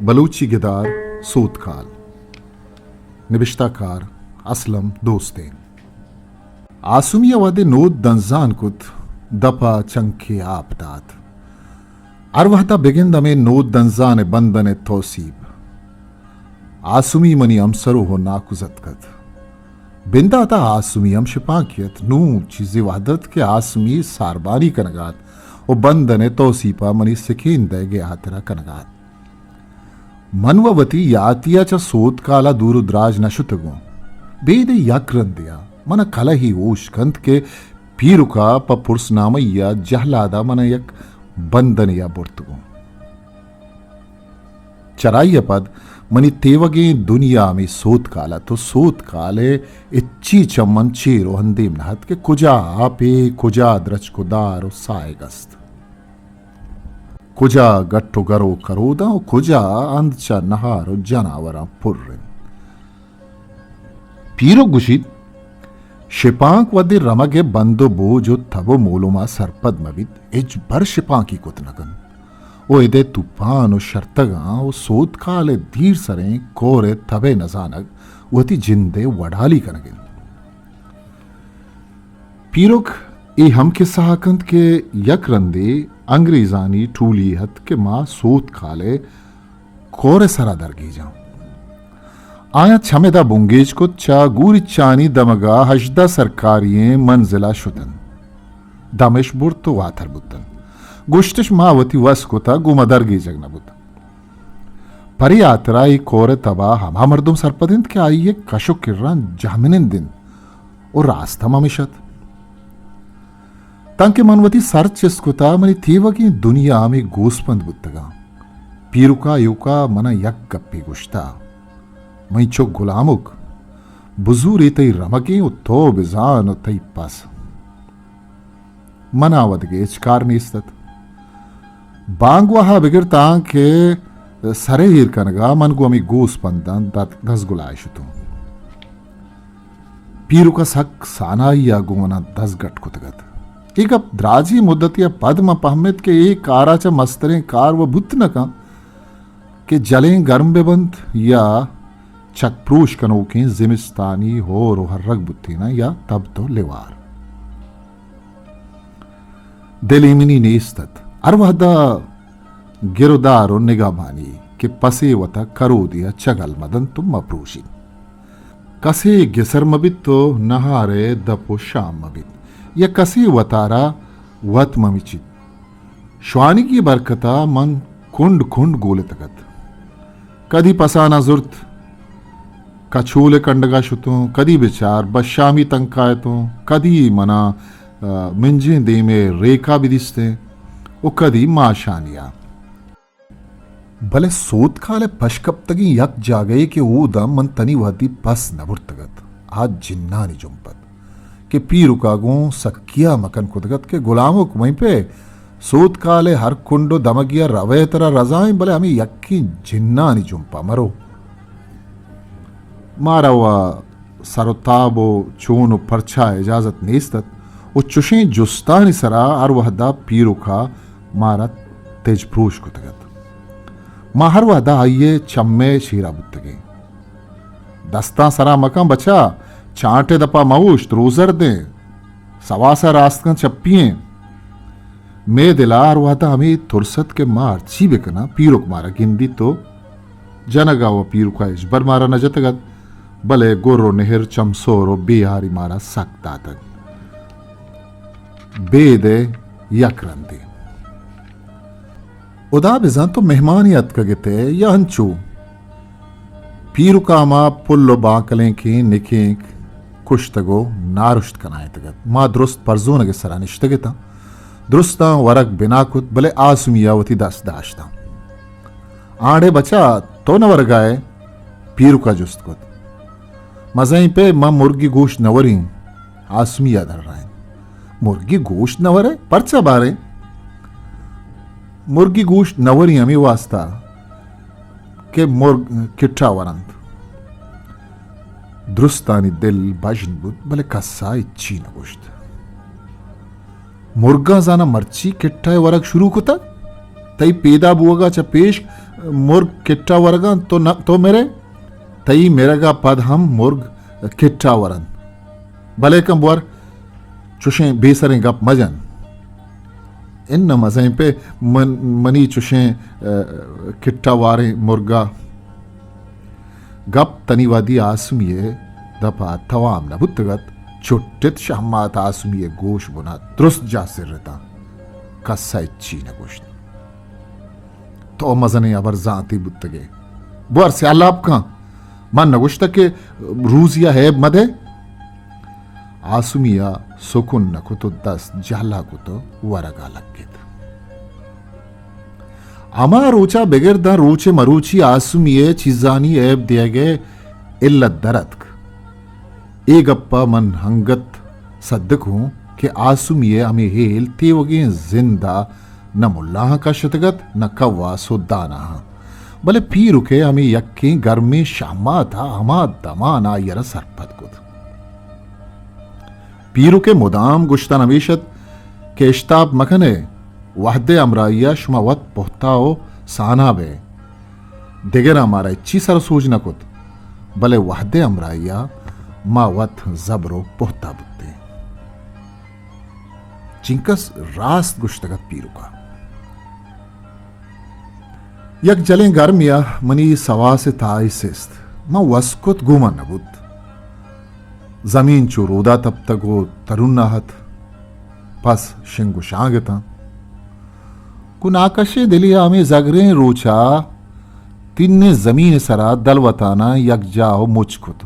بلوچی گدار، سوتکال۔ نبشتہ کار اسلم دوستین۔ آسمی ء وہدے نود دنزان کت، دپ ء چنکے آپ دات۔ ہر وہدا بگند ہمے نود دنزان ء بندن ء توسیپ۔ آسمی منی ہمسروہ و ناکوزتک ات۔ بندات ء آسمی ہم شپانکی ات۔ نوں چیزے وہد ات کہ آسمی ساربانی کنگ ء ات و بندن ء توسیپ ء منی سکین دئیگ ء ہاترا کنگ ء ات۔ من و وتی یاتی ء چہ سوتکال ء دور و دراج نہ شتگوں۔ بیدے یک رندے ء من ء کلہے ہوش کنت کہ پیرک ء پہ پرسنامہی ء جہلاد ء من ء یک بندنے ء برتگوں۔ چرائی ء پد منی تیوگیں دنیا ہمے سوتکال ات و سوتکال ء ہچی چہ من چیر و اندیم نہ ات کہ کجا آپے، کجا درچک و دار و ساہگ است، کجا گٹ و گر و کروداں و کجا ہند چہ نہار و جناوراں پر انت۔ پیرک گوشیت، شپانک وھدے رمگ ء بند و بوج و تب و مولما سرپد مہ بیت، ہچبر شپانکی کت نہ کنت و اد ء توپان و شرتگاں و سوتکال ء دیر سریں کور ء تب ء نزانگ وتی جند ء وڈالی کنگ انت۔ پیرک اے ہم کسہ ء کنت کہ یک رندے انگریزانی ٹولی ات کہ ما سوتکال ء کور ء سرا درگیجاں۔ آیاں چمدا بنگیج کت، چہ گوریچانی دمگا ہژدہ سرکاری ئیں منزلا شتن۔ دمش برت و واتر بوتن۔ گوشتش، ما وتی وس کتا، گوں ما درگیجگ نہ بوت۔ پرے ہاترا اے کور ء تبا ہما مردم سرپد انت کہ آئی ء کش و کراں جہمنند انت۔ و راست ہم ہمیش ات۔ تانکہ من وتی سر چست کتا، منی تیوگیں دنیا ہمے گوسپند بوتگاں۔ پیرکا ایوکا منا یک گپے گوشتا، منی چک گلامک، بزورے تئی رمگیں و تو بزان و تئی پس۔ منا ودگے ہچ کار نیست ات۔ بانگواہا بگر تاں کہ سرے ایر کنگا من گوں ہمے گوسپنداں دت-، دزگلائے شتوں۔ پیرکا سک سانائی ء گوں منا دزگٹ کتگ ات۔ اے گپ دراجیں مدتے ء پد من پہمت کہ اے کارا چہ مستریں کار و بوت نہ کنت کہ جلیں گرم بہ بنت یا چک پروش کنوکیں زمستانی ہور و ہرگ بوتیناں یا تبت و لیوار۔ دل ایمنی نیست ات۔ ہر وہدا گرودار و نگہبانی کہ پسے وتا کرودے ء چگل مدنت و مپروشیت۔ کسے گسر مبیت و نہار ء دپ و شام مبیت یا کسے وتارا وت ممچیت۔ شوانگی برکتا من کنڈ کنڈ گولتگ ات۔ کدی پساناں زرت، کچول ء کنڈگا شتوں، کدی بچار بشامی تنکا اتوں، کدی منا، آ، منجیں دیمے ریکا بدیستیں و کدی ماشانیا۔ بلے سوتکال ء پشکپتگیں یک جاگہے کہ اودا من تنی وہدی پس نہ برتگ ات، آ جنانی جمپ ات کہ پیرکا گوں سکیا مکن کتگ ات کہ گلامک مئیں پہ سوتکال ء ہر کنڈ و دمگیا روئے ترا رضائیں، بلے ہمے یکیں جنانی جمپا مرو۔ مارا و سر و تاب و چون و پرچا اجازت نیست ات و چشیں جستانی سرا ہر وہدا پیرکا مارا تج پروش کتگ ات۔ ما ہر وہدا آئی ء چم ء شیرا بوتگیں۔ دستاں سرا مکن بچا، چانٹ ء دپا مہ اوشت، روزردیں، سواس ء راست کن چپی ایں۔ مے دل ء ہر وہدا ہمے ترس ات کہ ما ہرچی بکناں، پیرک مارا گندیت و جنگ ء و پیرک ء ہچبر مارا نہ جتگ ات، بلے گر و نہر، چمسور و بیہاری مارا سک داتگ۔ بید ء یک رندے۔ ہدا بزانت تو مہمانے اتکگ ات ئے یا انچو؟ پیرکا ہما پل و بانکلینکیں نکینک کشتگ و نارشت کنائینتگ ات۔ ما درست پرزونگ ء سرا نشتگ اتاں۔ درستاں ورگ بنا کت، بلے آسمی ء وتی دست داشتاں۔ آنڑے بچا، تو نہ ورگا ئے؟ پیرکا جست کت۔ مزنیں پہ من مرگی گوشت نہ وریں، آسمی ء درائینت۔ مرگی گوشت نہ ورئے؟ پرچا باریں؟ مرگی گوشت نہ وریں ہمے واستا کہ مرگ کٹا ورنت۔ درستانی دل بژن بوت، بلے کسا ہچی نہ گوشت۔ مرگاں زاناں مرچی کٹا ء ورگ شروع کتگ؟ تئی پیدا بوگا چہ پیش مرگ کٹا ورگاں، تو نہ، تو مرے، تئی مرگا پد ہم مرگ کٹا ورن۔ بلے کن بور، چوشیں بے سریں گپ مجن۔ ان مزیں پہ من، منی چوشیں، ء، کٹا واریں مرگا۔ گپ تنی وہدی آسمی ء دپا توام نہ بوتگ ات، چٹت شہمات آسمی ء گوش بنا درست جاہ سرتاں۔ کس ء ہچی نہ گوشت۔ تو مزنیں ہبر زانتی بوتگے۔ بور سیالاپ کن۔ من نگوشتہ کہ روزی ء ہیب مدے۔ آسمی ء سکون نہ کت و دست جہلا کت و ورگا لگت۔ ہما روچا بگر داں روچ مروچی آسمی ء چیزانی ہیب دیگ ء علت در اتک۔ اے گپ ء من انگت صدق اوں کہ آسمی ء ہمے ہیل تیوگیں زند ء نہ ملاہاں کشتگ ات، نہ کواس و داناہاں، بلے پیرک ء ہمے یکیں گرمیں شہمات ء ہما دمان آئی ء را سرپد کت۔ پیرک ء مدام گوشتن ہمیش ات کہ اشتاپ مکن ئے، وہد ء ہمراہی ء شما وت پہتا و سانا بئے۔ دگراں مارا ہچی سر و سوج نہ کت، بلے وہد ء ہمراہی ء ما وت زبر و پہتا بوتیں۔ چنکس راست گوشتگ ات پیرک ء۔ یک جلیں گرمے ء منی سواس ء تہا سست۔ من وس کت گوں من نہ بوت۔ زمین چو رودا تپتگ و ترنا ات۔ پس شنگ و شانگ اتاں۔ گوں ناکشیں دلے ء ہمے زگریں روچ ء تینیں زمین ء سرا دلوتاناں یکجاہ و مچ کت۔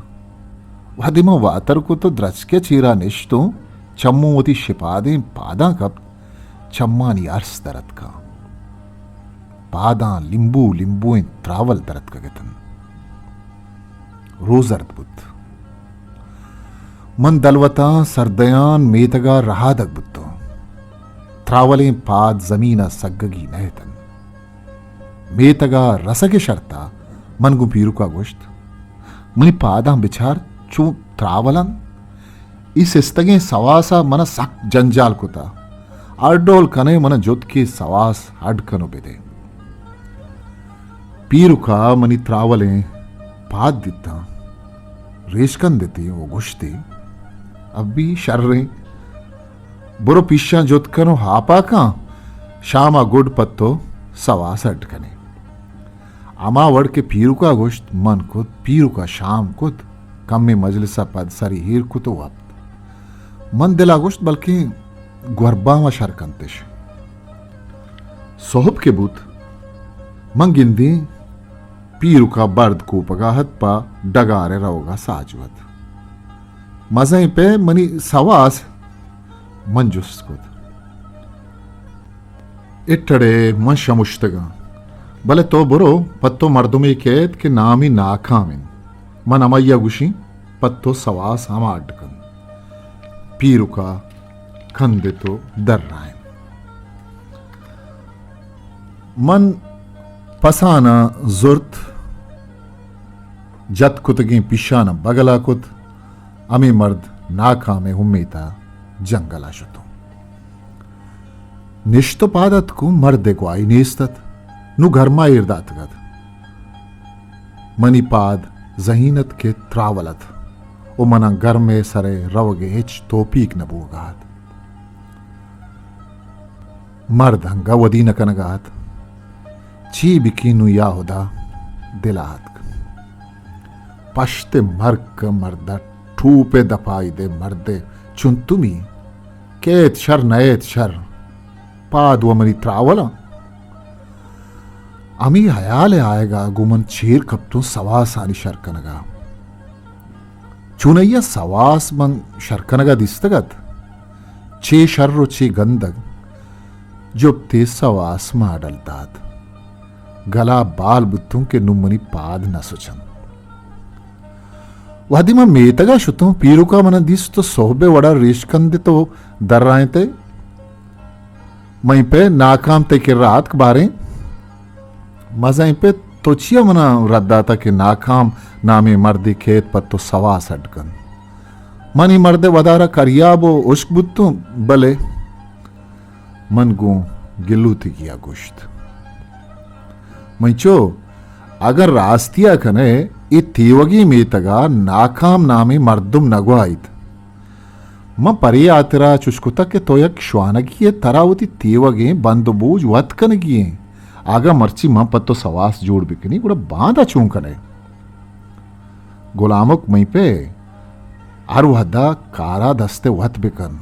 وہدے من واتر کت و درچک ء چیرا نشتوں، چموں وتی شپادیں پاداں کپت، چمانی ارس در اتکاں۔ پاداں لیمبو لیمبوئیں تراول در اتکگ اتنت۔ روزرد بوت۔ من دلوتاں سردیان میتگا رہادگ بوتوں۔ تراولیں پاد زمینا سگگی نہ اتنت۔ میتگا رسگ شرطا من گوں پیرکا گوشت، منی پاداں بچار، چو تراول انت۔ اے سستگیں سواس ء من ء سک جنجال کت۔ ہر ڈول کن ئے من ء جت کہ سواس ہڈ کن و بدے۔ پیرک ء منی تراولیں پاد دیتاں، ریشکند اتیں و گوشتی، ابی شریں، برو پیشاں جت کن و ہاپا کن، شام ء گڈ پہ تو سواس ہڈ کن ئے۔ ہما وڑ کہ پیرک ء گوشت، من کت، پیرک ء شام کت، کمے مجلس ء پد سری ایر کت و وپت۔ من دل ء گوشت، بلکیں گوربام ء شر کنتش۔ سہب کہ بوت، من گندیں پیرک ء برد کوپگ ء ات، پہ ڈگار ء روگ ء ساجو ات۔ مزنیں پہ منی سواس؟ من جست کت۔ اٹڑے من شمشتگاں، بلے تو برو، پہ تو مردمے کیت کہ نامی ناکام انت۔ من ہمائی ء گوشیں، پہ تو سواس ہما اڈ کنت۔ پیرک ء کندت و درائینت۔ من پساناں زرت، جت کتگیں پیشاناں بگلا کت، ہمے مرد ناکامیں امیتا جنگلا شتوں۔ نشت و پاد اتکوں، مردے گواہی نیست ات، نوں گرما ایر داتگ ات۔ منی پاد زہین ات کہ تراول ات و منا گرمے سرے روگے ہچ توپیک نہ بوگا ات۔ مرد انگہ ودی نہ کنگا ات۔ چی بکیں نوں یا ہدا، دلا اتک۔ پشت مرگ مرد ء ٹوپ ء دپائی دے، مرد ء چنتمی کیت شر نہ ایت شر، پاد و منی تراولاں۔ ہمے ہیال ء آیگا گوں من چیر کپتوں سواسانی شر کنگا۔ چونائیا سواس من شر کنگا دیستگ ات، چے شر و چے گندگ، جپتے سواس ما ڈل دات۔ گلا بال بوتوں کہ نوں منی پاد نہ سچنت۔ وہدے من میتگا شتوں، پیرکا منا دیست و سہبے وڑا ریشکندت و درائینت ئے۔ من پہ ناکام تئی کرا آتک باریں۔ مزن پہ تو چیا منا رد داتا کہ ناکام نامیں مردے کیت پہ تو سواس اڈ کنت؟ من اے مردے ودارا کریاب و ہشک بوتوں، بلے من گوں گلوتگیا گوشت۔ منچو، اگاں راستی ءَ کنئے، اے تیوگیں میتگ ءَ ناکام نامیں مردم نہ گواہیت۔ من پرے ہاترا چش کتگ کہ تو یک شوانگی ئے، ترا وتی تیوگیں بند و بوج وت کنگی ایں۔ اگاں مرچی من پہ تو سواس جوڑ بکنی، گڑا باندا چون کنئے؟ گلامک، مئی پہ ہر وہدا کارا دست ءَ وت بکن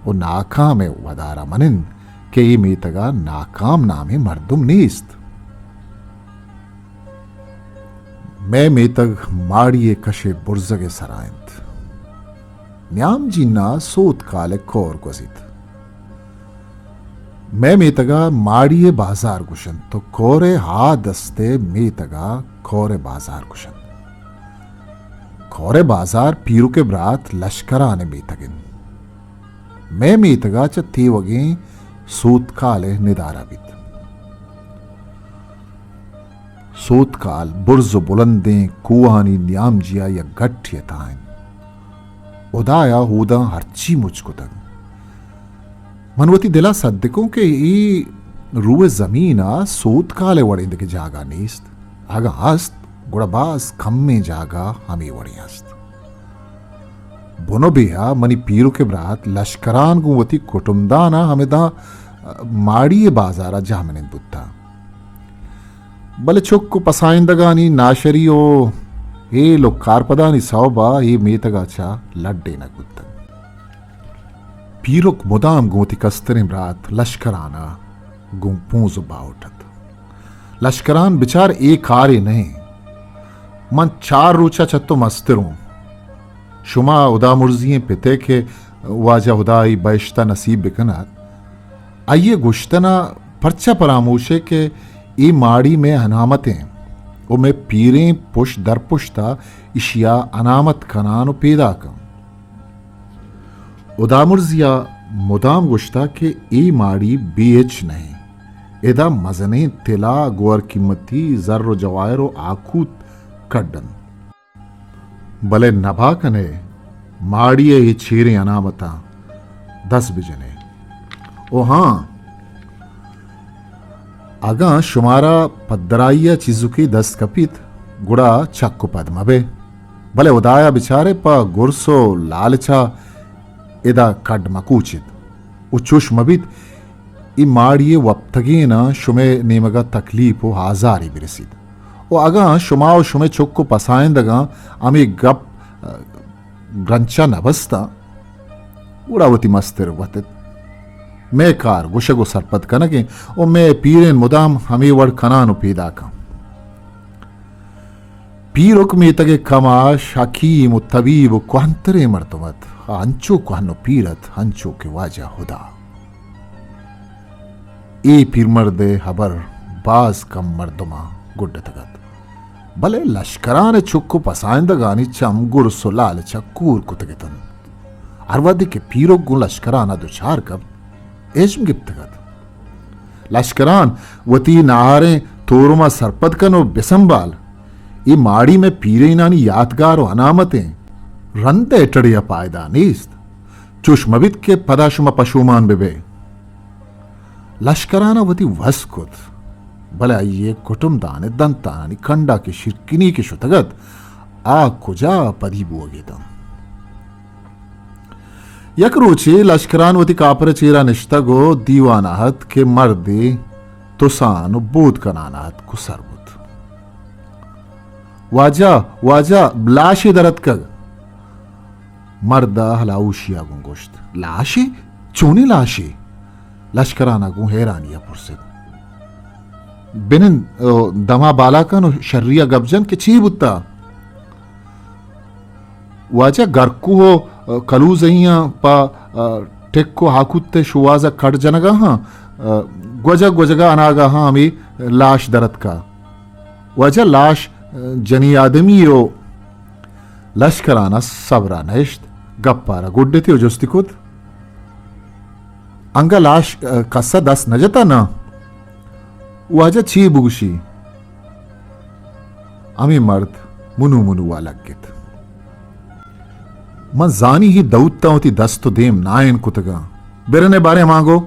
و ناکام ءِ ودارا منند کہ اے میتگا ناکام نامیں مردم نیست۔ مئے میتگ ماڑی ءِ کش ءِ برزگ ءِ سرا انت۔ نیام جینا سوتکال ءِ کور گوزیت۔ مئے میتگا ماڑی ءِ بازار گوشنت و کور ءِ ہا دست ءِ میتگا کور ءِ بازار گوشنت۔ کور ءِ بازار پیرک ءِ برات لشکران ءِ میتگ انت۔ مئے میتگا چہ تیوگیں سوتکال ءِ ندارہ بیت۔ سوتکال برز و بلندیں کوہانی نیامجیا یک گٹے ءِ تہا انت۔ ہدایا اوداں ہرچی مچ کتگ۔ من وتی دلا سدکوں کہ اے روئے زمین ءَ سوتکال ءِ وڑیں دگہ جاگہ نیست۔ اگاں ہست، گڑا باز کمیں جاگہ ہمے وڑیں ہست۔ بن و بیا منی پیرک ءِ برات لشکران گوں وتی کٹمدان ءَ ہمدا ماڑی ءِ بازار ءَ جہمنند بوتاں۔ بلے چک و پسائندگانی ناشری و ہیل و کارپدانی سوب ءَ اے میتگ ءَ چہ لڈینگ بوتگ۔ پیرک مدام گوں وتی کستریں برات لشکران ءَ گوں پونز و باہوٹ ات۔ لشکران، بچار، اے کارے نہ انت۔ من چار روچ ءَ چہ تو مستر اوں۔ شما ہدامرزی ئیں پت ئے کہ واجہ ہدا آئی بہشت ءَ نصیب بکنات۔ آئی ءِ گوشتن ءَ پرچا پراموش ئے کہ اے ماڑی مئے انامت انت و مئے پیریں پشت در پشت ءَ ایشی ءَ انامت کنان و پیداک انت۔ ہدامرزی ءَ مدام گوشتگ کہ اے ماڑی بے ہچ نہ انت۔ ادا مزنیں طلا، گوہر قیمتی زر و جواہر و آکوت کڈ انت۔ بلے نبا کن ئے، ماڑی ءِ اے چیریں انامتاں دست بجن ئے۔ او ہاں، اگاں شمارا پدرائی ءَ چیزکے دست کپیت، گڑا چک و پد مہ بئے۔ بلے ہدایا بچار ئے، پہ گرس و لالچ ءَ ادا کڈ مہ کوچیت و چوش مہ بیت اے ماڑی ءِ وپتگیناں شمئے نیمگ ءَ تکلیپ و آزارے برسیت۔ و اگاں شما و شمئے چک و پسائندگاں ہمے گپ، ءَ، گرنچ ءَ نہ بستاں، گڑا وتی مستر وت ات۔ مئے کار گوشگ و سرپد کنگ انت و مئے پیرین مدام ہمے وڑ کنان و پیداکاں۔ پیرک میتگ ءِ کماش، حکیم و طبیب و کوہنتریں مردم ات۔ آ انچو کوہن و پیر ات، انچو کہ واجہ ہدا۔ اے پیرمرد ءِ ہبر باز کم مردماں گڈتگ ات، بلے لشکران ءِ چک و پسائندگانی چم گرس و لالچ ءَ کور کتگ اتنت۔ ہر وہدے کہ پیرک گوں لشکران ءَ دچار کپت، ہژم گپتگ ات۔ لشکران، وتی ناہاریں تورم ءَ سرپد کن و بسنبال۔ اے ماڑی مئے پیرینانی یاتگار و انامت انت۔ رند ءِ ٹڑے ءَ پائدہ نیست۔ چوش مہ بیت کہ پدا شما پشومان بہ بئے۔ لشکران ءَ وتی وس کت، بلے آئی ءِ کٹم دان ءِ دنتانانی کنڈا کہ شیرکنی کہ شتگ ات، آ کجا پدی بوگ ءَ اتنت؟ یک روچے لشکران وتی کاپر ءِ چیرا نشتگ و دیوان ءَ ات کہ مردے تسان و بود کنان ءَ اتک و سر بوت۔ واجہ، واجہ، لاشے در اتکگ۔ مرد ءَ ہلاوشی ءَ گوں گوشت، لاشے؟ چونیں لاشے؟ لشکران ءَ گوں حیرانی ءَ پرسیت۔ بنند، او، دما بالا کن و شری ءَ گپ جن کہ چی بوتا؟ واجہ، گرکوہ و کلوزہیاں پہ ٹک و ہاکوت ءِ شوہاز ءَ کڑ جنگا ہاں، گوجگ گوجگا اناگا ہاں ہمے لاش در اتکا۔ واجہ، لاش جنی آدمی و لشکران ءَ صبر ءَ نہ اشت، گپ ءَ را گڈتی و جستی کت، انگا لاش کس ءَ دست نہ جتا نا؟ واجہ چی بگوشی؟ ہمے مرد منو منو ءَ لگت۔ من زانی ہی دعوتاں وتی دست و دیم نائن کتگاں۔ برنے بارے مانگو،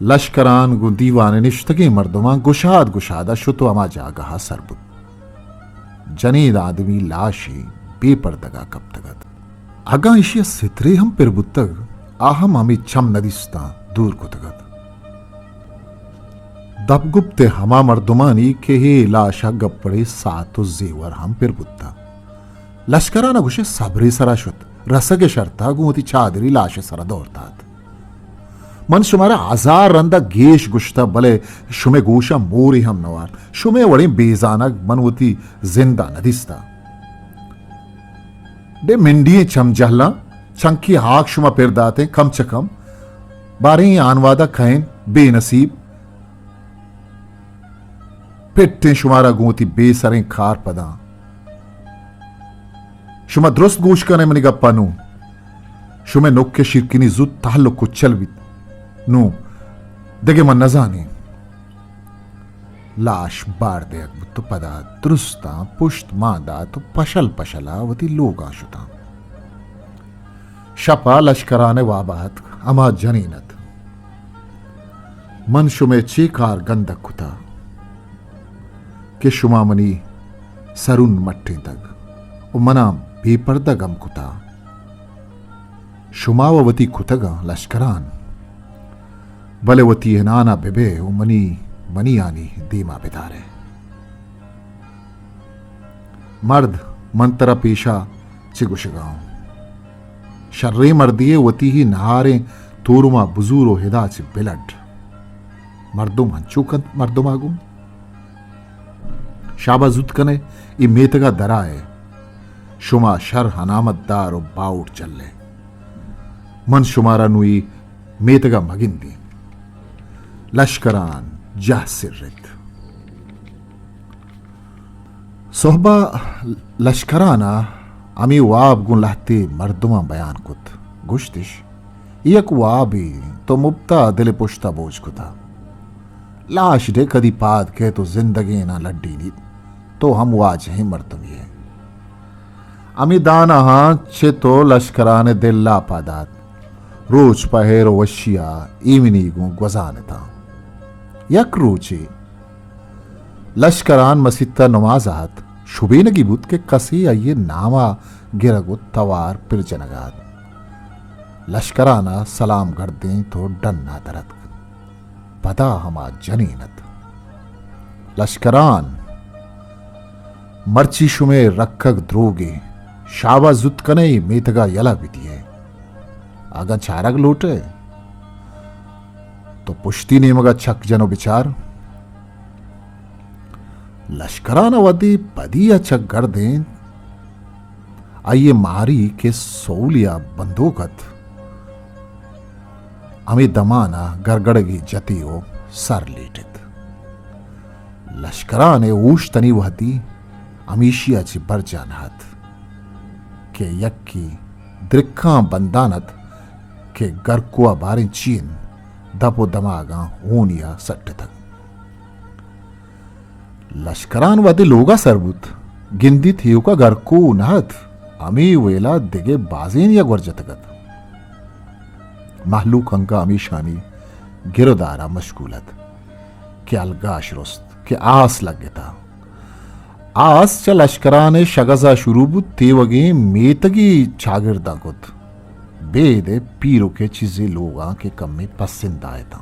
لشکران گوں دیوان ءَ نشتگیں مردماں گشاد گشاد ءَ شت ءُ ہما جاگہ ءَ سر بوت۔ جنین آدمی لاشے بے پردگ ءَ کپتگ ات۔ اگاں ایشی ءَ سترے ہم پر بوتگ، آ ہم ہمے چم نہ دیستاں، دور کتگ ات۔ دپ گپت ءَ ہما مردمانی کہ اے لاش ءَ گپڑے ساعت ءُ زیور ہم پر بوتاں۔ لشکران ءَ گوشے صبرے سرا شت، رسگ ءِ شرط ءَ گوں وتی چادری لاش ءِ سرا دور دات۔ من شمارا ہزار رندا گیش گوشتہ، بلے شمے گوشاں مورے ہم نہ وارت۔ شمے وڑیں بے زانگ من وتی زندا نہ دیستہ۔ ڈے منڈی ئیں چم جہلاں، چنکے ہاک شما پر داتیں، کم چہ کم۔ باریں آنوادا کئین، بے نصیب۔ پٹیں شمارا گوں وتی بے سریں کار پداں۔ شما درست گوش کن ئے منی گپا نوں۔ شمے نک ءِ شیرکنی زوت تہل ءُ کچل بیت۔ نوں دگہ من نزانیں۔ لاش بار دیگ بوت ءُ پدا درستاں پشت مان دات ءُ پشل پشل ءَ وتی لوگاں شتاں۔ شپ ءَ لشکران ءِ واب ءَ اتک، ہما جنین ات۔ من شمئے چے کار گندگ کتہ کہ شما منی سرون مٹینتگ ءُ منا بے پردگ ہم کتہ؟ شما و وتی کتگاں لشکران، بلے وتی ہنانا ببئے ءُ منی، منیانی دیما بدارئے۔ مرد، من ترا پیشا چہ گوشگا آں۔ شریں مردے ئے، وتی ہی نہاریں تورما بزور ءُ ہدا چہ بلڈ۔ مردم ہنچو کنت مردما گوں۔ شابا زوت کنئے، اے میتگا درائے۔ شما شر ہنامت دار ءُ باہوٹ جلئے۔ من شمارا نوں اے میتگا مگندیں۔ لشکران جاہ سرت۔ سہبا لشکران ءَ ہمے واب گوں لہتے مردماں بیان کت۔ گوشتش، اے یک وابے، تو مپتا دل پشتا بوج کتا۔ لاش ڈے کدی پاد کئیت ءُ زندگیناں لڈینیت، تو ہم واجہیں مردمے ئے۔ ہمے داناہاں چہ تو لشکران ءِ دل لاپا دات۔ روچ پہ ہیر ءُ وشیا ایمنی گوں گوزان اتاں۔ یک روچے لشکران مسیت ءَ نماز ءَ ات، شبینگی بوت کہ کسے آئی ءِ نام ءَ گرگ ءُ توار پر جنگ ءَ ات۔ لشکران ءَ سلام گردینت ءُ ڈن ءَ در اتک۔ پدا ہما جنین ات۔ لشکران، مرچی شمئے رکگ دروگے، شابا زوت کنئے میتگا یلہ بدیئے۔ اگاں چارگ لوٹئے، تو پشتی نیمگا چک جن ءُ بچار۔ لشکران ءَ وھدے پدی ءَ چک گردینت، آئی ءِ ماری کہ سولیا بندوک ات، ہمے دمان ءَ گرگڑگے جتی ءُ سر لیٹت۔ لشکران ءِ اوشتنی وھدی ہمیشی ءَ چہ برجاہ نہ ات کہ یکے درکاں بندان ات کہ گرکو ءَ باریں چی انت، دپ ءُ دماگاں ہونی ءَ سٹتگ۔ لشکران وھدے لوگ ءَ سر بوت، گندیت ایوک ءَ گرکو نہ ات، ہمے ویل ءَ دگہ بازینے ءَ گور جتگ ات۔ مہلوک انگہ ہمیشانی گر ءُ دار ءَ مشگول ات کہ الگاش رست کہ آس لگتہ۔ آس چہ لشکران ءِ شگز ءَ شروع بوت، تیوگیں میتگے چاگرداں کت۔ بید ءِ پیرک ءِ چیزے لوگاں کہ کمے پسند ءَ اتاں۔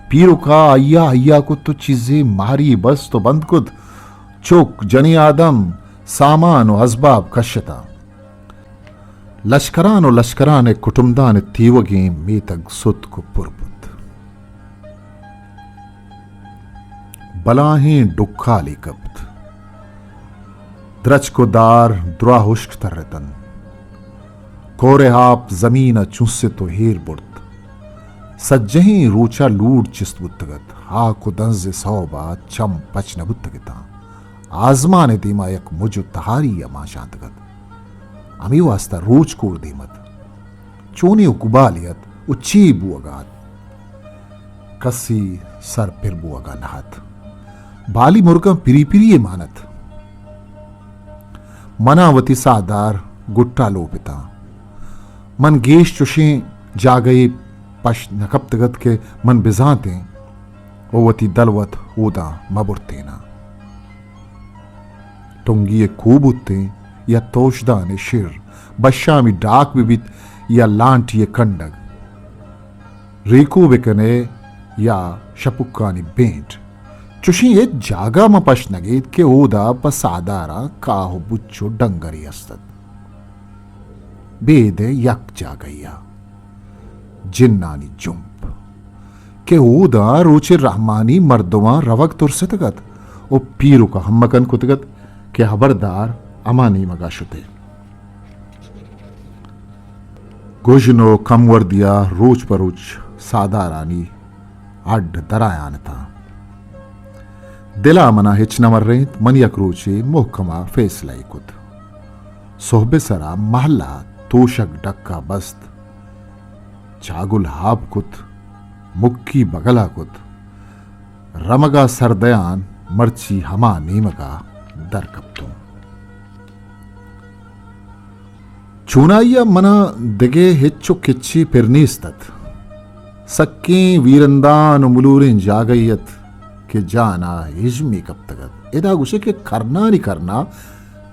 پیرک ءَ آئی ءَ ہیا کت ءُ چیزے ماری بست ءُ بند کت۔ چک، جنی آدم، سامان ءُ ازباب کشتاں۔ لشکران ءُ لشکران ءِ کٹمدان ءِ تیوگیں میتگ ستک ءُ پر بوت۔ بلاہیں ڈکالے کپت۔ درچک ءُ دار دراہ ہشک ترتنت۔ کور ءِ آپ زمین ءَ چنست ءُ ایر برت۔ سجہیں روچ ءَ لوڑ چست بوتگ ات۔ ہاک ءُ دنز ءِ سوب ءَ چم پچ نہ بوتگ اتاں۔ آزمان ءِ دیما یک مج ءُ تہاری ءَ مانشانتگ ات۔ ہمے واستا روچ کور دیم ات۔ چونیں اکبالے ات ءُ چے بوگ ءَ ات؟ کسی سر پر بوگ ءَ نہ ات۔ بالی مرگاں پری پری ءَ مان ات۔ منا وتی ساہدار گٹا لوپ اتاں۔ من گیش چوشیں جاگہے پشت نہ کپتگ ات کہ من بزانتیں و وتی دلوت اوداں مہ برتیناں۔ ٹنگی ءِ کوہ بوتیں یا توشدان ءِ شر، بشامی ڈاک بہ بیت یا لانٹی ءِ کنڈگ، ریکو بہ کن ئے یا شپکانی بینٹ، چشیں ہچ جاگہ من پشت نہ گیت کہ اودا پہ ساہداراں کاہ و بچ و ڈنگرے است ات۔ بید ءِ یک جاگہے ءَ جنانی جمپ کہ اودا روچ ءِ رحمانی مردماں روگ ترستگ ات و پیرک ءَ ہمکن کتگ ات کہ ہبردار ہما نیمگ ءَ شت ئے۔ گژن و کموردی ءَ روچ پہ روچ ساہدارانی ہڈ درایان اتاں۔ دل ءَ من ءَ ہچ نہ مرینت، من یک روچے مہکم ءَ فیصلہ یے کت۔ سہب ءِ سرا مہلا توشگ ڈکا بست، چاگل ہاپ کت، مکی بگلا کت، رمگا سر دیان مرچی ہما نیمگا در کپتوں۔ چونائیا منا دگہ ہچ و کچے پر نیست ات۔ سکیں ویرندان و ملوریں جاگہے ات کہ جانا ہژمے کپتگ ات۔ ادا گوشے کہ کرنانی کرنا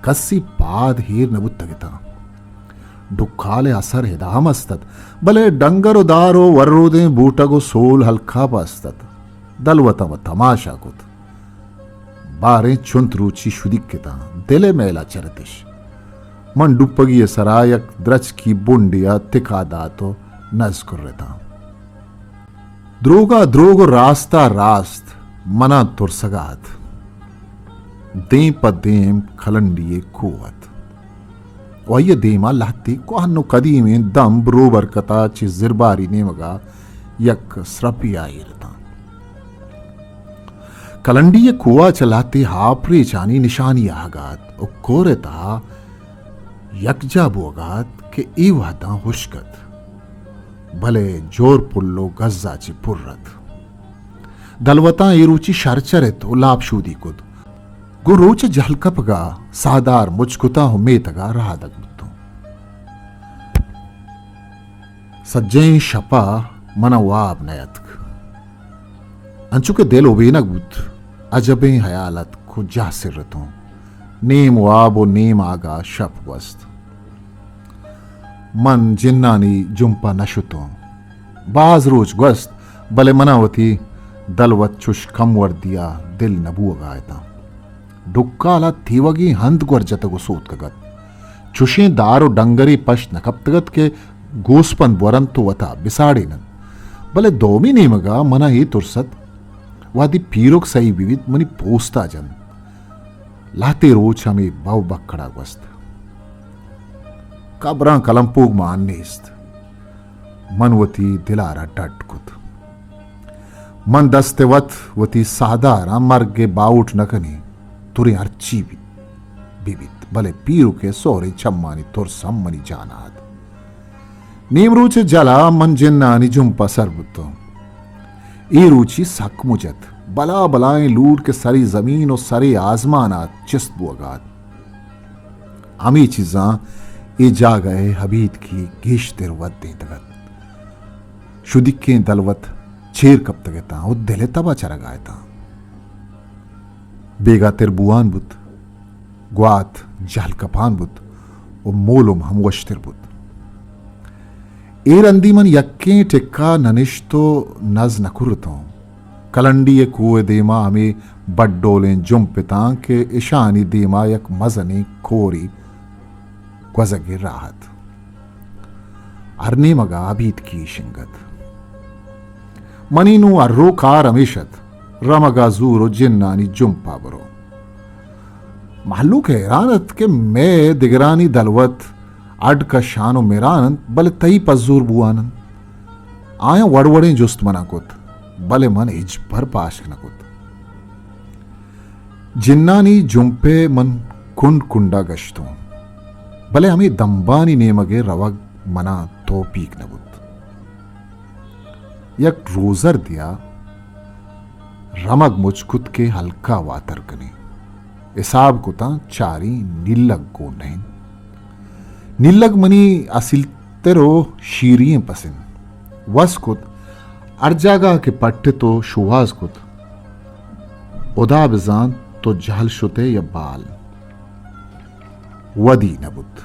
کسی پاد ہیر نہ بوتگ اتاں۔ ڈکال ءِ اثر ادا ہم است ات، بلے ڈنگر و دار و ورودیں بوٹگ و سول ہلکاپ است ات۔ دلوتاں و تماشا کت۔ باریں چنت روچی شدیک اتاں، دل ءِ میلا چرتش۔ من ڈوپگی ءِ سرا یک درچکی بنڈے ءَ تکا دات و نز کرتاں۔ دروگا دروگ و راستا راست منا ترسگا ات۔ دیم پہ دیم کلنڈی ءِ کوہ ات۔ و آئی ءِ دیما لہتے کوہن و قدیمیں دمب روبر کتا چہ زرباری نیمگا یک سرپے ءَ ایر اتاں۔ کلنڈی ءِ کوہ ءَ چہ لہتے ہاپریچانی نشانی آہگ ءَ ات و کور ءِ تہا یکجاہ بوگ ءَ ات کہ اے وہداں ہشک ات، بلے جور پل و گزا چہ پر ات۔ دلوتاں اے روچی شر چرت و لاپ شودی کت۔ گوں روچ ءِ جہل کپگ ءَ ساہدار مچ کتاں و میتگ ءَ رہادگ بوتوں۔ سجہیں شپ ءَ من ءَ واب نیاتک۔ انچو کہ دل اوبینگ بوت، عجبیں ہیال اتک و جاہ سرتوں۔ نیم واب و نیم آگاہ شپ گوست۔ من جنانی جمپ ءَ نہ شتوں۔ باز روچ گوست، بلے من ءَ وتی دلوت چش کم وردی ءَ دل نہ بوگ ءَ اتاں۔ ڈکال ءَ تیوگیں ہند گور جتگ و سوتکگ ات۔ چشیں دار و ڈنگرے پشت نہ کپتگ ات کہ گوسپند ورنت و وتا بساڑیننت۔ بلے دومی نیمگ ءَ من ءَ اے ترس ات، وہدے پیرک سہی بہ بیت، منی پوست ءَ جنت۔ لہتے روچ ہمے بو بکڑ ءَ گوست۔ کبراں کلمپوگ مان نیست۔ من وتی دل ءَ را ڈڈ کت۔ من دست ءِ وت وتی ساہداراں مرگ ءِ باہوٹ نہ کنیں، تریں ہرچی بیت، بہ بیت، بلے پیرک ءِ سہریں چمانی ترس ہم منی جان ءَ ات۔ نیمروچ ءِ جل ءَ من جنانی جمپ ءَ سر بوتوں۔ اے روچی سک مج ات۔ بلا بلائیں لوڑ کہ سری زمین و سری آزمان ءَ چست بوگ ءَ ات۔ ہمے چیزاں اے جاگہ ءِ ابیتکی گیشتر ودینتگ ات۔ شدیکیں دلوت چیر کپتگ اتاں و دل ءِ تب ءَ چرگ ءَ اتاں۔ بیگاہ تر بوان بوت، گوات جہل کپان بوت و مولم ہم وشتر بوت۔ اے رندی من یکیں ٹکا نہ نشت و نز نہ کرتوں۔ کلنڈی ءِ کوہ ءِ دیما ہمے بڈولیں جمپ اتاں کہ اشانی دیما یک مزنیں کوری گوزگ ءِ راہ ات۔ ہر نیمگ ءَ ابیتکی شنگ ات۔ منی نوں ہر رو کار ہمیش ات، رمگ ءَ زور و جنانی جمپ ءَ برو۔ مہلوک حیران ات کہ مئے دگرانی دلوت اڈ کشان و مران انت، بلے تئی پزور بوان انت۔ آیاں وڑ وڑیں جست منا کت، بلے من ہچبر پاشک نہ کت۔ جنانی جمپ ءَ من کنڈ کنڈ ءَ گشتوں، بلے ہمے دمبانی نیمگ ءَ روگ منا توپیک نہ بوت۔ یک روزردے ءَ رمگ مچ کت کہ ہلکا واتر کنیں۔ حساب کتاں، چاریں نیلگ گون نہ انت۔ نیلگ منی اصیل تر و شیریں پسند۔ وس کت، ہر جاگہ کہ پٹت و شوہاز کت، ہدا بزانت تو جہل شتے یا بال۔ ودی نہ بوت۔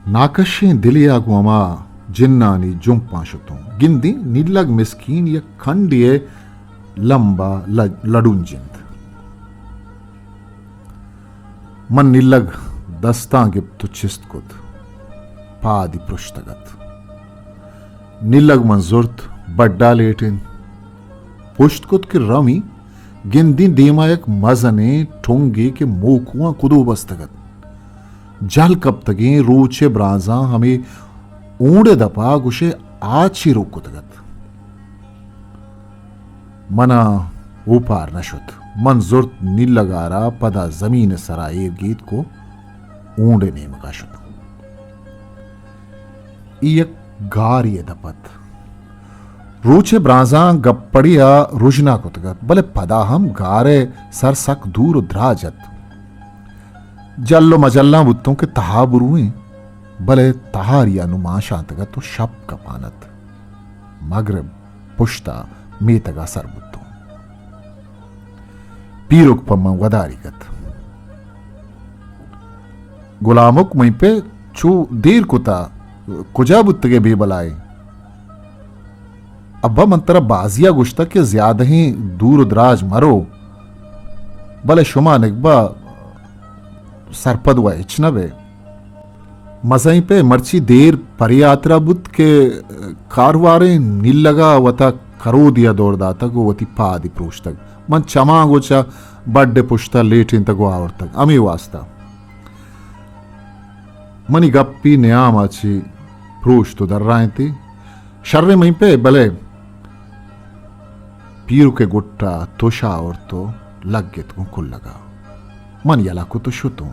ناکشیں دلے ء گوں ہما جنانی جمپاں شتوں۔ گندیں نیلگ مسکین یک کنڈے ء لمب ء ل-، لڈونج انت۔ من نیلگ دستاں گپت و چست کت۔ پادی پرشتگ ات۔ نیلگ من زرت، بڈا لیٹ انت۔ پشت کت کہ رویں، گندیں دیما یک مزنیں ٹنگے کہ موکواں کدو بستگ ات۔ جہل کپتگیں روچ ء برانزاں ہمے اونڈ ء دپا گوشے آ چی روک کتگ ات۔ منا اوپار نہ شت۔ من زرت نیلگارا، پدا زمین ء سرا ایر گیت کو اونڈ ء نیمگا شت۔ ای یک گارے ء دپ ات۔ روچ ء برانزاں گپڑے ء رژنا کتگ ات، بلے پدا ہم گار ء سر سک دور و دراج ات۔ جل و مجلاں بوتوں کہ تہا برویں، بلے تہاری ء نوں مانشانتگ ات و شپ کپان ات۔ مگرب پشت ء میتگ ء سر بوتوں۔ پیرک پہ من وداریگ ات۔ گلامک، منی پہ چو دیر کتا، کجا بوتگے بے بلائے؟ ابا، من ترا بازیا گوشتگ کہ زیادہیں دور و دراج مرو، بلے شما نگبہ سرپد و ہچ نہ بے۔ مزنیں پہ مرچی دیر پرے ہاترا بوت کہ کارواریں نیلگا وتا کرودیا دور داتگ و وتی پادی پروشتگ۔ من چماں گوں چہ بڈ ء پشتا لیٹینتگ و آورتگ۔ ہمے واستا منی گپی نیاما چہ پروشت و درائینتی۔ شریں منی پہ، بلے پیرک ء گٹ ء تش آورت و لگت گوں کلگ ء۔ من یلہ کت و شتوں۔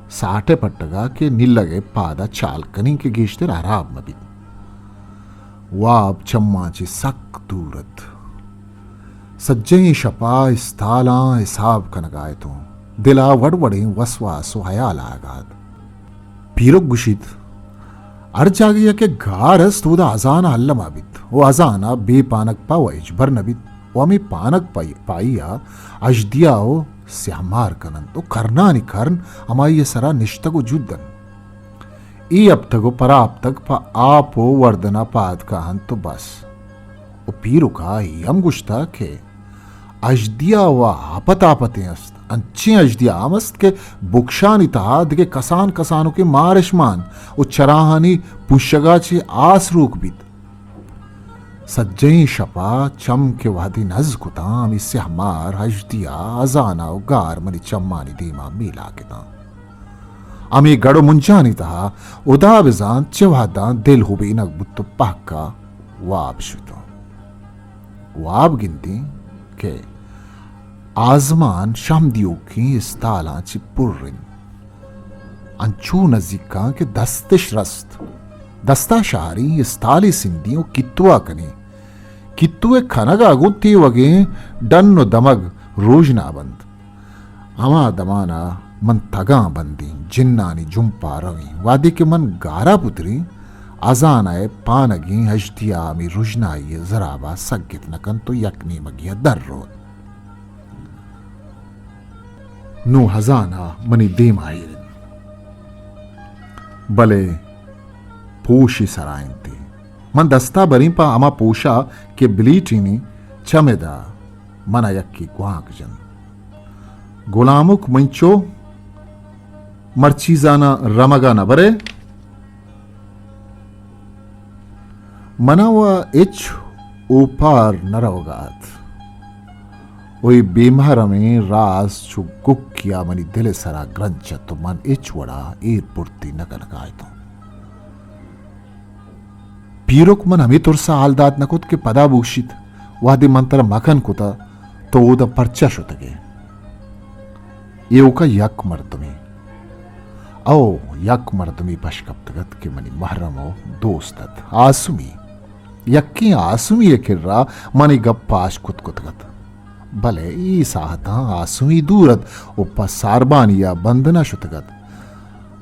ساٹ ء پٹگ ء کہ نیلگ ء پاد ء چال کنیں کہ گیشتر ہراب مہ بیت۔ واب چماں چہ سک دور ات۔ سجہیں شپ ء استالاں حساب کنگ ء اتوں۔ دل ء وڑ وڑیں وسواس و ہیال آیگ ء ات۔ پیرک گوشیت، ہر جاگہے کہ گار است، اودا ہزانہ الما بیت و ہزانہ بے پانگ پہ و ہچبر نہ بیت و ہمے پانگ پائی، پائی ء اژدیا و سیاہ مار کننت و کرنانی کرن ہمائی ء سرا نشتگ و جود انت۔ اے ہپتگ و پراپتگ پہ آپ و وردنا پاد کاہنت و بس۔ و پیرکا اے ہم گوشتگ کہ اژدیا و آپت آپتیں است۔ انچیں اژدیا ہم است کہ بکشانی تہا دگہ کسان کسانکیں مارش مان و چراہانی پوشگا چہ آس روک بیت۔ سجہیں شپا چم کہ وہدے نز کتاں، ہمے سیاہ مار، اژدیا، ہزانہ و گار منی چمانی دیما میلاک اتاں۔ ہمے گڑ و منجانی تہا ہدا بزانت چہ وہداں دل ہبینگ بوت و پہکا واب شتاں۔ واب گندیں کہ آزمان شہم دیوکیں استالاں چہ پر انت۔ انچو نزیکاں کہ دستش رست۔ دستا شہریں، استالے سندیں و کیتوا کنیں۔ کیتوئے کنگا گوں تیوگیں ڈن و دمگ روژنا بنت۔ ہما دمانا من تگاں بندیں، جنانی جمپا رویں۔ وہدے کہ من گارا پتریں، ہزانہ ء پانگیں ہژدیا ہمے رژنائی ء زرابا سگت نہ کنت و یک نیمگیا در روت۔ نوں ہزانہ منی دیما ایر انت، بلے پوشے سرا انت۔ من دستا بریں پہ ہما پوشا کہ بلیٹینی چمدا منا یکے گوانک جنت۔ گلامک منچو مرچی زاناں رمگا نہ برئے؟ منا و ہچ اوپار نہ روگا ات۔ و اے بے مہرمیں راز چو گکیا منی دل سرا گرنچ ات و من ہچ وڑا ایر پرتی نہ کنگا اتوں۔ پیرک من ہمے ترسا حال دات نہ کت کہ پدا بگوشیت، وہدے من ترا مکن کتہ تو اودا پرچا شتگے؟ ایوکا یک مردمے، او یک مردمے پش کپتگ ات کہ منی محرم و دوست ات، آسمی۔ یکیں آسمی ء کرا من اے گپ پاش کت کتگ ات۔ بلے اے ساہتاں آسمی دور ات و پہ ساربانی ء بند نہ شتگ ات۔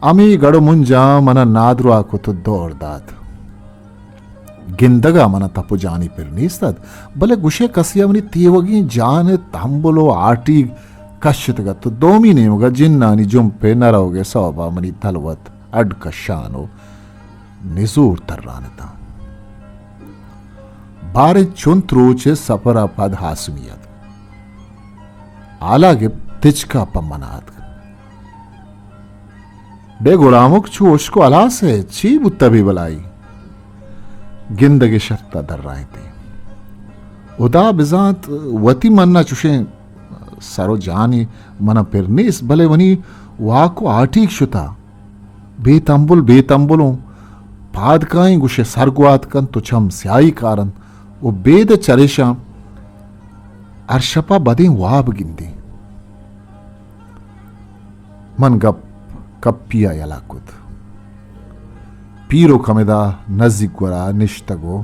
ہمے گڑ و منجاں منا نادراہ کت و دور دات۔ گندگ ءَ من ءَ تپ ءُ جانی پر نیست ات، بلے گوشئے کسے ءَ منی تیوگیں جان ءِ تمبل ءُ آٹیگ کشتگ ات ءُ دومی نیمگ ءَ جنانی جمپ ءِ نہ روگ ءِ سوب ءَ منی تلوت اڈ کشان ءُ نزور تران اتاں۔ باریں چنت روچ ءِ سپر ءَ پد آسمی اتک۔ ہال ءَ گپت، تچک ءَ پہ من ءَ اتک۔ بے گلامک، چو ہشک ءُ ہلاس ئے، چی بوتہ بے بلائی؟ گندگ ءِ شرط ءَ درائینت ئے۔ ہدا بزانت وتی من ءَ چشیں سر ءُ جانے من ءَ پر نیست، بلے منی واک ءُ آٹیگ شتہ۔ بے تمبل، بے تمبل اوں۔ پاد کائیں گوشئے سر گوات کنت ءُ چم سیاہی کارنت ءُ بید ءَ چریشاں ہر شپ ءَ بدیں واب گندیں۔ من گپ کپی ءَ یلہ کت۔ پیرک ہمدا نزیک گور ءَ نشتگ ءُ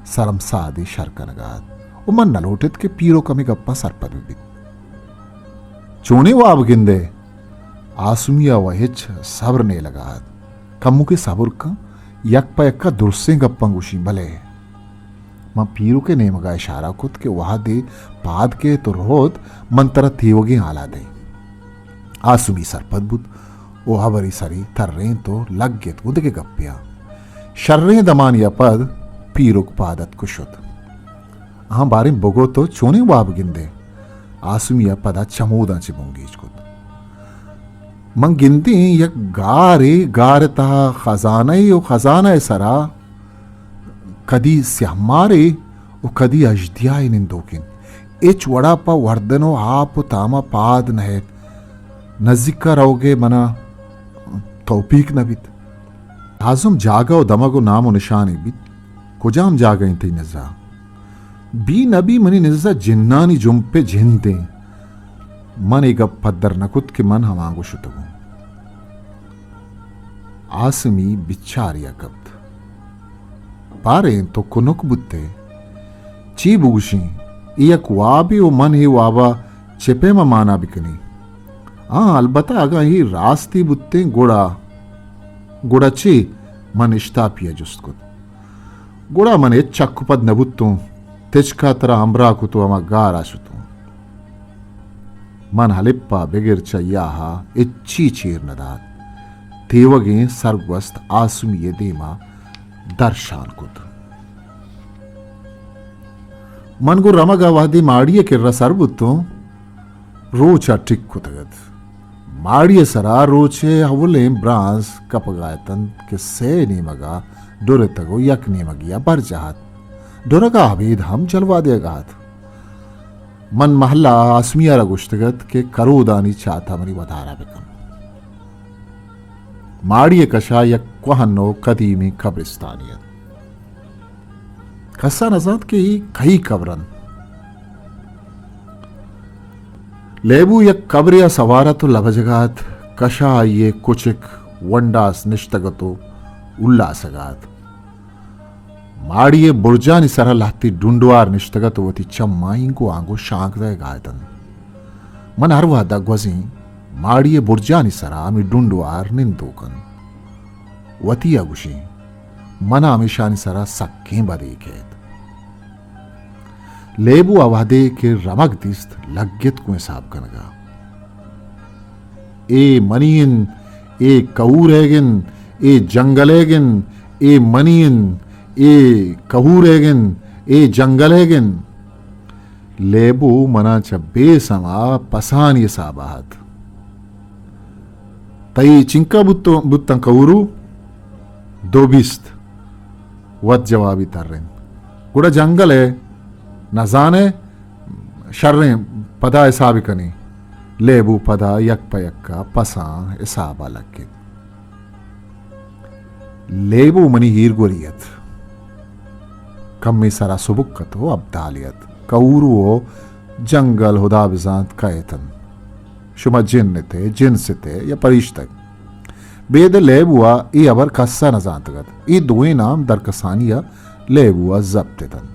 سرمسادے شر کنگ ءَ ات ءُ من نہ لوٹ ات کہ پیرک ہمے گپاں سرپد بہ بیت۔ چونیں واب گندئے؟ آسمی ءَ وَ ہچ صبر نیلگ ءَ ات۔ کموکے صبر کن، یک پہ یک ءَ درستیں گپاں گوشیں، بلے۔ من پیرک ءِ نیمگ ءَ اشارہ کت کہ وہدے پاد کئیت ءُ روت، من ترا تیوگیں ہال ءَ دئیں۔ آسمی سرپد بوت ءُ ہبری سری ترینت ءُ لگت گوں دگہ گپے ءَ۔ شریں دمانے ءَ پد پیرک پاد اتک ءُ شت۔ آں، باریں بگو تو چونیں واب گندئے؟ آسمی ءَ پدا چموداں چہ بنگیج کت۔ من گندیں یک گارے، گار ءِ تہا خزانہ ئے ءُ خزانہ ءِ سرا کدی سیاہ مارے ءُ کدی اژدیاہے نندوک انت۔ ہچ وڑا پہ وردن ءُ آپ ءُ تام ءَ پاد نہ ایت۔ نزیک ءَ روگ ءِ من ءَ توپیک نہ بیت۔ لازم جاگہ ءُ دمگ ءُ نام ءُ نشانے بیت۔ کجام جاگہ انت تئی نز ءَ؟ بی نہ بی منی نز ءَ جنانی جمپ ءِ جند انت۔ من اے گپ پدر نہ کت کہ من ہمانگو شتگوں۔ آسمی بچاری ءَ کپت۔ باریں تو کنک بوت ئے۔ چی بگوشیں؟ اے یک وابے ءُ من اے واب ءَ چہ پیم ءَ مانا بکنیں؟ آں، البتہ اگاں اے راستی بوتیں گڑا، گڑا چے؟ من اشتاپی ءَ جست کت۔ گڑا من ہچ چک ءُ پد نہ بوتوں، تچک ءَ ترا ہمراہ کت ءُ ہما گار ءَ شتوں۔ من ہلپ ءَ بگر چہ یاہ ءَ ہچی چیر نہ دات۔ تیوگیں سرگوست آسمی ءِ دیم ءَ درشان کت۔ من گوں رمگ ءَ وہدے ماڑی ءِ کر ءَ سر بوتوں، روچ ءَ ٹک کتگ ات۔ ماڑی ءِ سرا روچ ءِ اولیں برانز کپگ ءَ اتنت کہ سئے نیمگ ءَ ڈرتگ ءُ یک نیمگے ءَ برجاہ ات۔ ڈرگ ءَ ابید ہم جلوہ دیگ ءَ ات۔ من مہلہ ءَ آسمی ءَ را گوشتگ ات کہ کرودانی چات ءَ منی ودار ءَ بکن۔ ماڑی ءِ کش ءَ یک کوہن ءُ قدیمیں قبرستانے ات۔ کس ءَ نہ زانت کہ اے کئی قبر انت۔ لیبو یک قبرے ءَ سوار ات ءُ لبجگ ءَ ات۔ کش ءَ آئی ءِ کچک ونڈاس نشتگ ات ءُ الاسگ ءَ ات۔ ماڑی ءِ برجانی سرا لہتے ڈونڈوار نشتگ ات ءُ وتی چماں اینگو آنگو شانک دئیگ ءَ اتنت۔ من ہر وہد ءَ گوزیں ماڑی ءِ برجانی سرا ہمے ڈونڈوار نندوک انت۔ وتی ءَ گوشیں، من ءَ ہمیشانی سرا سکیں بدے کیت۔ لیبو ءَ وہدے کہ رمگ دیست، لگت گوں حساب کنگ ءَ۔ اے منی انت، اے کہورئیگ انت، اے جنگلئیگ انت، اے منی انت، اے کہورئیگ انت، اے جنگلئیگ انت۔ لیبو من ءَ چہ بے سما پسانی حساب ءَ ات۔ تئی چنکا بوت، بوتاں کہورو؟ دو بیست۔ وت جوابی ترینت۔ گڑا جنگل ءَ نزانئے؟ شریں، پدا حساب کنیں۔ لیبو پدا یک پہ یکا پساں حساب ءَ لگت۔ لیبو منی ہیرگوری ات۔ کمے سرا سبک ات ءُ ابدالے ات۔ کہورو ءُ جنگل ہدا بزانت کئے اتنت۔ شما جن ات ئے، جنس ات ئے یا پریشتگ۔ بید لیبو ءَ اے ہبر کس ءَ نہ زانتگ ات۔ اے دوئیں نام درکسانی ءَ لیبو ءَ ضبط اتنت۔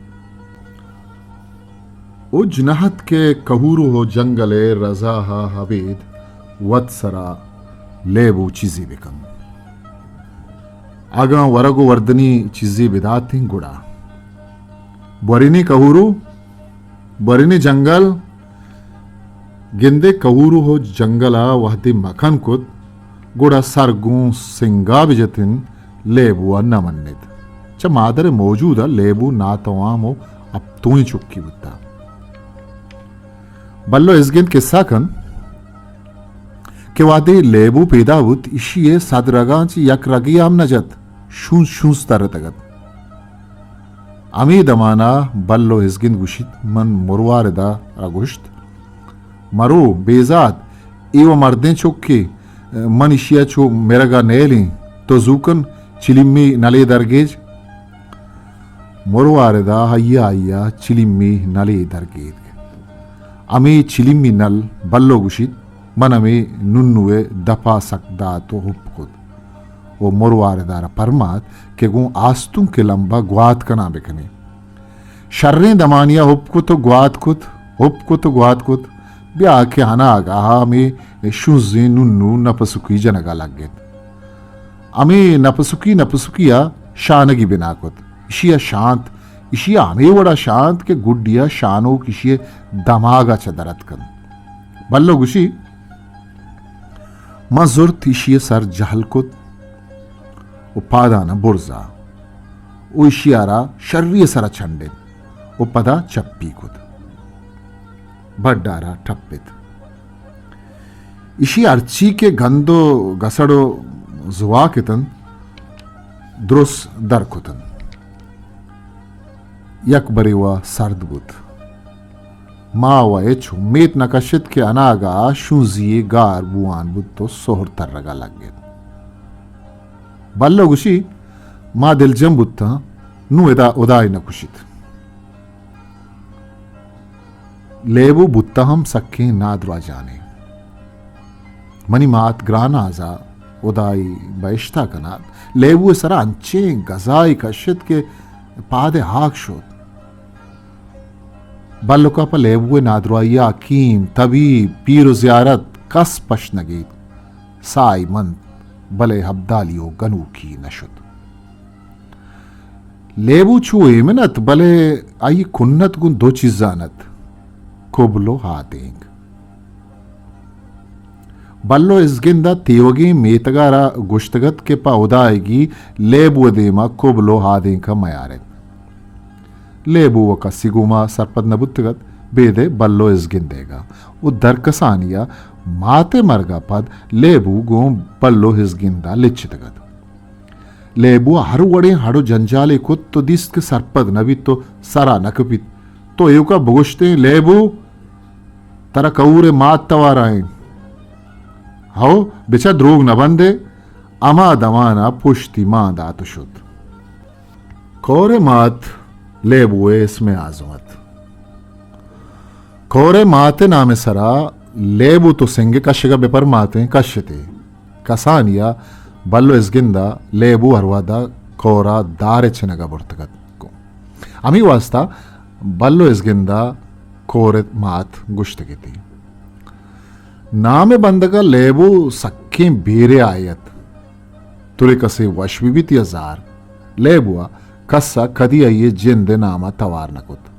اج نہ ات کہ کہورو ءُ جنگل ءِ رضا ءَ ابید وت سرا لیبو چیزے بکن۔ اگاں ورگ و وردنی چیزے بداتیں گڑا۔ بورینی کہورو، بورینی جنگل، گندے کہورو ہو جنگل ء وہدے مکن کت، گڑا سر گوں سنگا بجتن، لیبو ء نہ منت۔ چہ مادر موجود ء لیبو ناتوام و اپتوئیں چکی بوتا۔ بلو ازگند کسہ کنت کہ وہدے لیبو پیدا بوت، ایشی ء صد رگاں چہ یک رگے ہم نہ جت، شونز شونز ترتگ ات۔ ہمے دمان ء بلو ازگند گوشیت، من مروارد ء را گوشت، مرو بیزات، اے و مردیں چکے، من ایشی ء چو مرگ ء نیلیں، تو زوکن چلیمی نلے درگیج۔ مروارد ء ہیا ہیا چلیمی نلے درگیتک۔ ہمے چلیمی نل بلو گوشیت، من ہمے ننو ء دپ ء سک دات و ہپ کت و مروارد ء را پرمات کہ گوں آستونک ء لمب ء گوات کنان بکنیں۔ شریں دمانی ء ہپ کت و گوات کت، ہپ کت و گوات کت، بیا کہ اناگاہ ء ہمے شونزیں ننو نپسکی جنگ ء لگت۔ ہمے نپسکی نپسکی ء شانگی بنا کت۔ ایشی ء شانت، ایشی ء ہمے وڑ ء شانت کہ گڈی ء شانوک ایشی ء دماگ ء چہ در اتک انت۔ بلو گوشی، من زرت ایشی ء سر جہل کت و پادان ء برزا و ایشی ء را شری ء سر ء چنڈت و پدا چپی کت۔ بڈ ء را ٹپت۔ ایشی ہرچی کہ گند و گسڑ و زواک اتنت، درست در کتنت۔ یک برے و سرد بوت۔ ما و ہچ امیت نہ کشت کہ اناگاہ شونزی گار بوان بوت و سہر ترگا لگت۔ بلو گوشی، ما دلجم بوتاں، نوں ادا ہدائے نہ کشیت۔ لیبو بوتہ ہم سکیں نادراجانے۔ منی مات گرانازا ہدائی بہشتا کنات، لیبو ء سرا انچیں گزائی کشت کہ پاد ء ہاک شت۔ بلکا پہ لیبو ء نادرائی ء حکیم، طبیب، پیر و زیارت کس پش نہ گیت۔ سائی منت، بلے ہبدالی و گنوکی نہ شت۔ لیبو چو ایمن ات، بلے آئی کنت گوں دو چیزان ات، کبل و ہادینک۔ بلو ازگند ء تیوگیں میتگ ء را گوشتگ ات کہ پہ ہدائیگی لیبو ء دیما کبل و ہادینک ء میارت۔ لیبو و کسی گوما سرپد نہ بوتگ ات، بیدے بلو ازگندیگا و درکسانی ء مات ء مرگ ء پد لیبو گوں بلو ازگند ء لچتگ ات۔ لیبو ء ہر وڑیں ہڑ و جنجالے کت تو دیست کہ سرپد نہ بیت و سرا نہ کپیت۔ تو ایوکا بگوشتیں لیبو، ترا کہور ء مات توارا انت۔ ہو، بچا دروگ نہ بندے، ہما دمان ء پشتی مان دات و شت۔ کور ء مات لیبو ء اسم اعظم ات۔ کور ء مات ء نام ء سرا لیبو تو سنگ کشگ ء بہ پرماتیں، کشتے۔ کسانی ء بلو ازگند ء لیبو ہر وہد ء کور ء دار ء چنگ ء برتگ ات۔ ہمے واستا بلو ازگند ء کور ء مات گوشتگ اتی۔ نام ء بندگ ء لیبو سکیں بیرے آئی ات۔ ترے کسے وش بہ بیت یا زار، لیبو ء کس ء کدی آئی ء جند ء نام ء توار نہ کت۔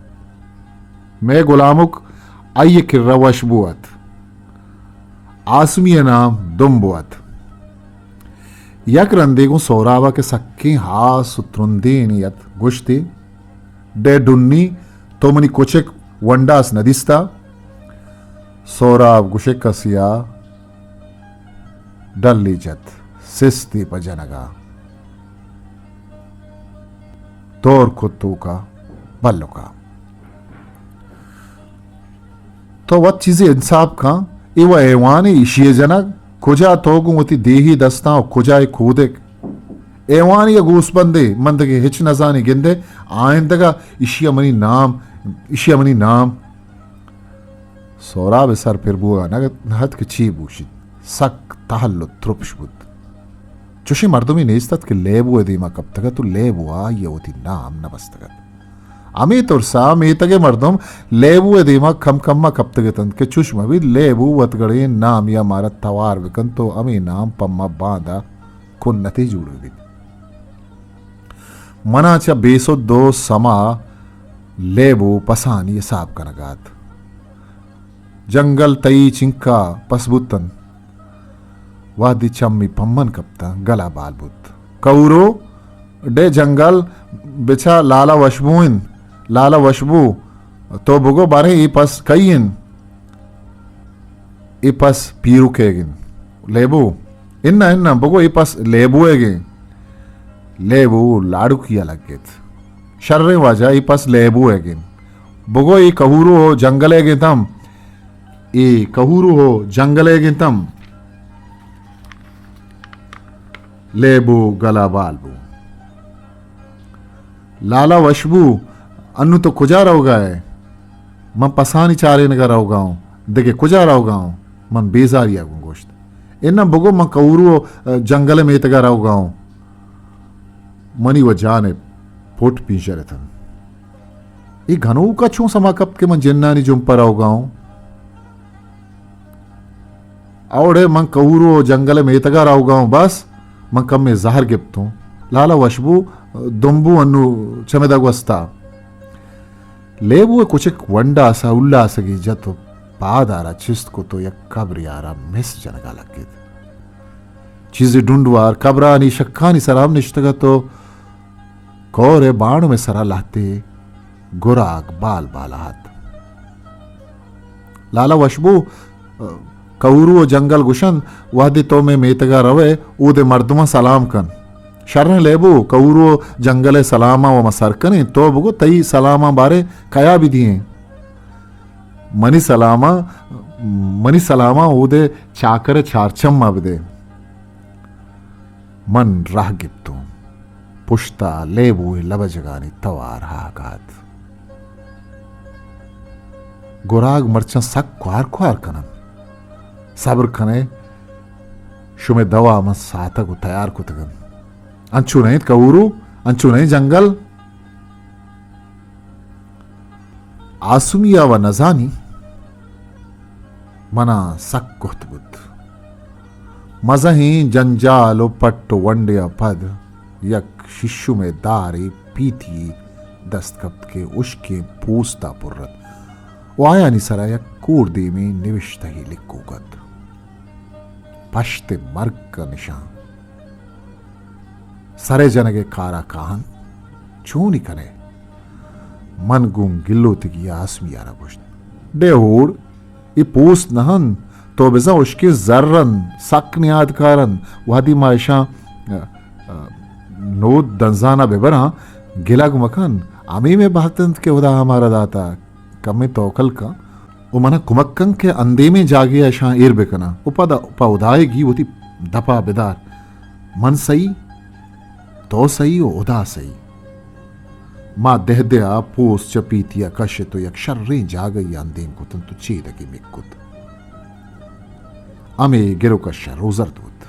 مئے گلامک آئی ء کرا وش بو ات۔ آسمی ء نام دمبو ات۔ یک رندے گوں سہراب ء کہ سکیں ہاس و ترندینے ات، گوشتی، ڈے ڈنی، تو منی کچک ونڈاس نہ دیستا؟ سہراب گوشک ء سیا ڈلی جت، سستی پہ جنگا دور کت توکا بلکا۔ تو وت چیزے انصاف کن، اے و حیوانے ایشی ء جنگ، کجا تو گوں وتی دیہی دستاں و کجا اے کودک؟ حیوانے یا گوسبندے، من دگہ ہچ نزانی، گندے آئندگا ایشی ء منی نام، ایشی ء منی نام۔ سہراب ء سر پر بوگا نہ ات کہ چی بوشیت، سک تہل و ترپش بوت۔ چوشیں مردمے نیست ات کہ لیبو ء دیما کپتگ ات و لیبو ء آئی ء وتی نام نہ بستگ ات۔ ہمے ترسا میتگ ء مردم لیبو ء دیما کم کم ء کپتگ اتنت کہ چوش مہ بیت لیبو وتگڑیں نامے ء مارا توار بکنت و ہمے نام پہ ما باندا کنتے جوڑ بہ بیت۔ منا چہ بے سد و سما لیبو پسانی حساب کنگا ات۔ جنگل تئی چنکا پس بوتن۔ وہدی چمی پمن کپتن، گلا بال بوت۔ کہورو، ڈے جنگل، بچا لالا وشبو انت۔ لالا وشبو، تو بگو باریں اے پس کئی انت؟ اے پس پیروکیگ انت۔ لیبو، انا انا، بگو اے پس لیبویگ انت۔ لیبو لاڑکیا لگت۔ شریں واجہ، اے پس لیبویگ انت۔ بگو اے کہورو جنگلیگ انت ہم۔ اے کہورو جنگلیگ انت ہم۔ لیبو گلا بال بو۔ لالا وشبو، انو تو کجا روگا ئے؟ من پسانی چارینگا روگا اوں۔ دگہ کجا روگا اوں؟ من بیزاریا گوں گوشت۔ اناں بگو من کہورو ء جنگل ء میتگا روگا اوں۔ منی و جان ء پٹ پینشر اتنت۔ اے گنوکا چون سما کپت کہ من جنانی جمپا روگا اوں؟ اوڑے من کہورو جنگل ء میتگا روگا اوں، بس من کمے زہر گپتوں۔ لالا وشبو دمبو انو چمدا گوستا۔ لیبو ء کچک ونڈاسا الاسگے جت و پادارا چست کت و یک قبرے آرا مس جنگا لگت۔ چیزے ڈنڈوار قبرانی شکانی سرا ہم نشتگ ات و کور ء بانم ء سرا لہتے گراگ بال بالا ات۔ لالا وشبو، کہورو ء جنگل گوشنت، وہدے تو مئے میتگا روئے، اود ء مردماں سلام کن۔ شریں لیبو، کہورو ء جنگل ء سلاماں و ما سر کنیں، تو بگو تئی سلاماں باریں کیا بدییں؟ منی سلاماں، منی سلاماں اود ء چاکر ء چارچما بدے۔ من راہ گپتوں۔ پشتا لیبو ء لبجگانی توار ہاک ات۔ گراگ مرچاں سک کوار کوار کنن۔ صبر کنے، شمے دوا من ساتگ و تیار کتگن۔ انچو نہ انت کہورو، انچو نہ انت جنگل۔ آسمی ء و نزانی، منا سک کہت بوت۔ مزہیں جنجال و پٹ و ونڈے ء پد یک ششمے دارے پیتی دست کپت کہ اشکیں پوستا پر ات و آیانی سرا یک کور دیمیں نوشتہے لکوک ات۔ پشت مرگ ء نشان۔ سرے جنگ ء کارا کاہن چونی کنے؟ من گوں گلوتگی آسمی ء را گوشت، ڈے ہوڑ، اے پوست نہ انت، تو بزاں اشکیں زر انت، سک نیادکار انت۔ وہدی ما اشاں، ا، ا، نود دنزانا ببراں، گلگ مکن، ہمے مئے بہت انت کہ ہدا ہمارا داتا۔ کمے توکل کن و منا کمک کن کہ اندیمیں جاگہے ء اشاں ایر بکناں و پدا پہ ہدائیگی وتی دپا بدار۔ من سہی، تو سہی و ہدا سہی۔ ما دہ دہ ء پوست چہ پیتی ء کشت و یک شریں جاگہے ء اندیم کتنت و چیدگے مک کت۔ ہمے گر و کش ء روزرد بوت۔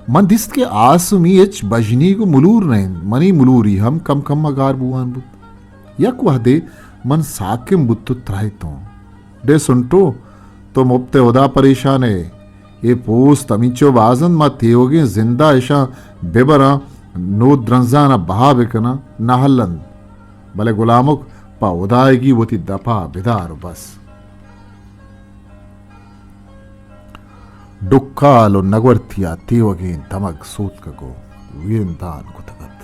من دیست کہ آسمی ہچ بژنیگ و ملور نہ انت، منی ملوری ہم کم کم ء گار بوان بوت۔ یک وہدے من ساکم بوت و ترہتوں۔ ڈے سنٹو، تو مپت ہدا پریشان ئے۔ اے پوست ہمینچو باز انت، ما تیوگیں زندا اشاں ببراں، نود درنزان ء بہا بکناں، نہ ہل انت۔ بلے گلامک، پہ ہدائیگی وتی دپا بدار و بس۔ ڈکال و نگورتیا تیوگیں دمگ سوتکگ و ویرندان کتگ ات۔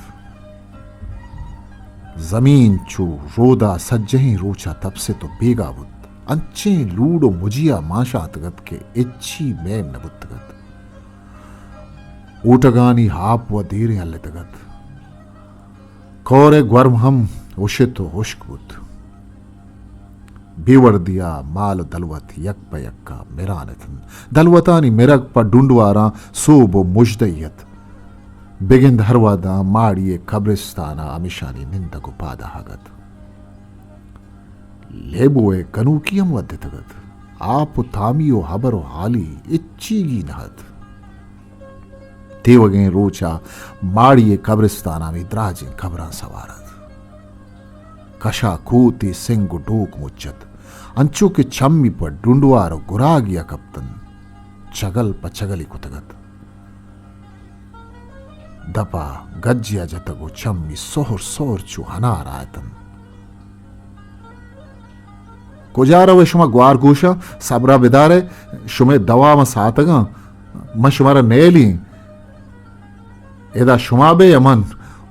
زمین چو رودا سجہیں روچا تپست و بیگا بوت۔ انچیں لوڑ و مجیا مانشاتگ ات کہ ہچی میم نہ بوتگ ات۔ اوٹگانی آپ و دیریں ہلتگ ات۔ کور ء گورم ہم ہشت و ہشک بوت۔ بے وردیا مال و دلوت یک پہ یکا مران اتنت۔ دلوتانی مرگ پہ ڈونڈواراں سوب و مژدہی ات۔ بگند ہر وہداں ماڑی ء قبرستان ء ہمیشانی نندگ و پاداہگ ات۔ لیبو ء گنوکی ہم ودتگ ات۔ آپ و تامی و ہبر و حالی ہچیگی نہ ات۔ تیوگیں روچا ماڑی ء قبرستان ہمے دراجیں قبراں سوار ات۔ کشا کوتے سنگ و ڈوک مچ ات، انچو کہ چمی پہ ڈونڈوار و گراگیا کپتنت، چگل پہ چگلی کتگ ات۔ دپا گجیا جتگ و چمی سہر سہر چو ہنار آیتن۔ کجا روئے شما گوار گوشاں؟ صبرا بدارئے، شمئے دوا من ساتگاں، من شمارا نیلیں۔ ادا شما بے یا من،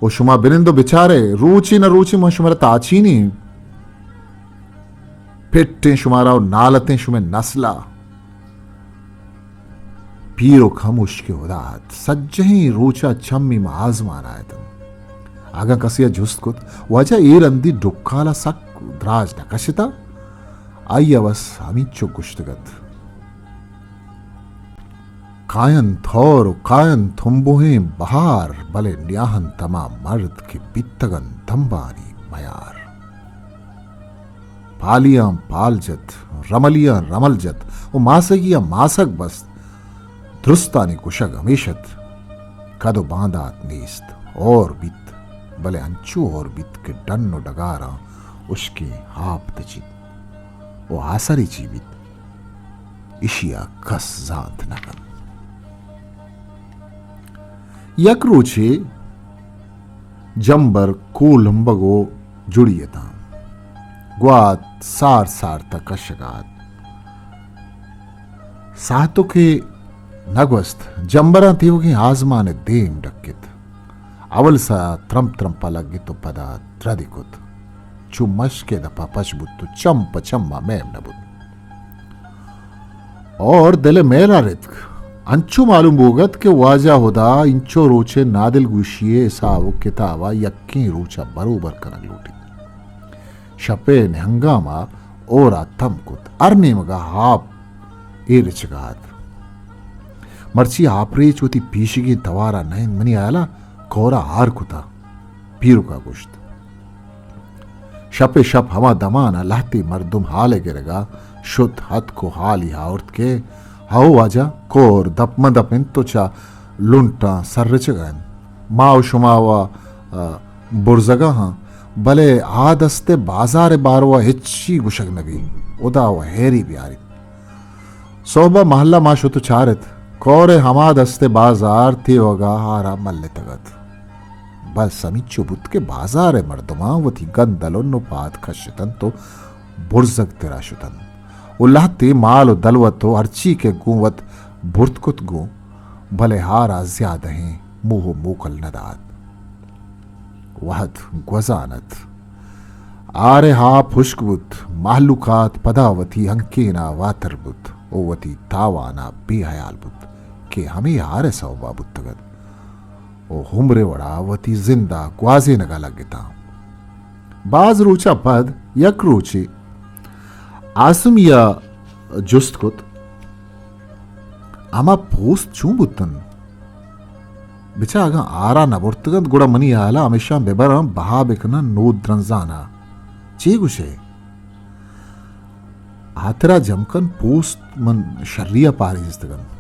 و شما بنند و بچارئے، روچی نہ روچی من شمارا تاچینیں۔ پٹیں شمارا و نالتیں شمئے نسلا۔ پیرک ہم اشکے ہدا ات۔ سجہیں روچا چمی ما آزمان آیتن۔ اگاں کسے ء جست کت، واجہ اے رندی ڈکال ء سک دراج نہ کشتا؟ آئی ء بس ہمینچو گشتگ ات۔ کاینت ہور و کاینت ہمبوہیں بہار، بلے نیاہنت ہما مرد کہ بیتگ انت دمبانی میار۔ پالیاں پال جت، رملیاں رمل جت و ماسگیاں ماسگ بست۔ درستانی گشگ ہمیش ات، کد و باندات نیست، ہور بیت، بلے انچو ہور بیت کہ ڈن و ڈگاراں اشکیں آپ تچیت و آسرے چی بیت، اشیا کس زانت نہ کنت۔ یک روچے جمبر کول ہمبگ و جڑی اتاں۔ گوات سار سار تا کشگا ات۔ ساہتکے نہ گوست، جمبراں تیوگیں آزمان ء دیم ڈکت۔ اول سرا ترمپ ترمپا لگت و پدا دردی کت۔ چو مشکے دپا پچ بوت و چم پہ چما میم نہ بوت۔ اور دل ء میل ء رتک۔ انچو معلوم بوگ ات کہ واجہ ہدا انچو روچ ء نادلگوشی ء حساب و کتاب ء یکیں روچ ء بروبر کنگ لوٹیت۔ شپ ء نہنگام ء ہور ء تم کت۔ ہر نیمگ ء آپ اے رچگ ء ات۔ مرچی آپریچ وتی پیشگیں توار ء نہ انت۔ منی ہیال ء کور ء ہار کتہ۔ پیرک ء گوشت۔ شپ ء شپ ہما دمان ء لہتے مردم ہال ء گرگ ء شت، اتک و ہالی آورت کہ ہئو واجہ، کور دپ مہ دپ انت و چہ لنٹاں سر رچگ ء انت۔ ما و شما و، آ، برزگ ء آں، بلے آ دست ء بازار ء باروا ہچی گوشگ نہ بیت۔ ہدا و ہیری بیاریت۔ سہب ء مہلہ ما شت و چارت، کور ء ہما دست ء بازار تیوگا ہارا ملتگ ات۔ بس ہمینچو بوت کہ بازار ء مردماں وتی گندلن و پاد کشتنت و برزگ ترا شتنت و لہتے مال و دلوت و ہرچی کہ گوں وت برت کت گوں، بلے ہارا زیادہیں موہ و موکل نہ دات۔ وہد گوزان ات۔ آر ء آپ ہشک بوت، مہلوکات پدا وتی ہنکین ء واتر بوت و وتی تاوان ء بے ہیال بوت کہ ہمے آر ء سوب ء بوتگ ات و عمر ء وڑا وتی زند ء گوازینگ ء لگتاں۔ باز روچ ء پد یک روچے آسمی ء جست کت، ہما پوست چون بوتن؟ بچا اگاں آرا نہ برتگ انت، گڑا منی ہیال ء ہمیشاں بہ براں، بہا بہ کناں نودرنزان ء۔ چے گوش ئے؟ ہاترا جم کن، پوست من شری ء پاریزتگ انت۔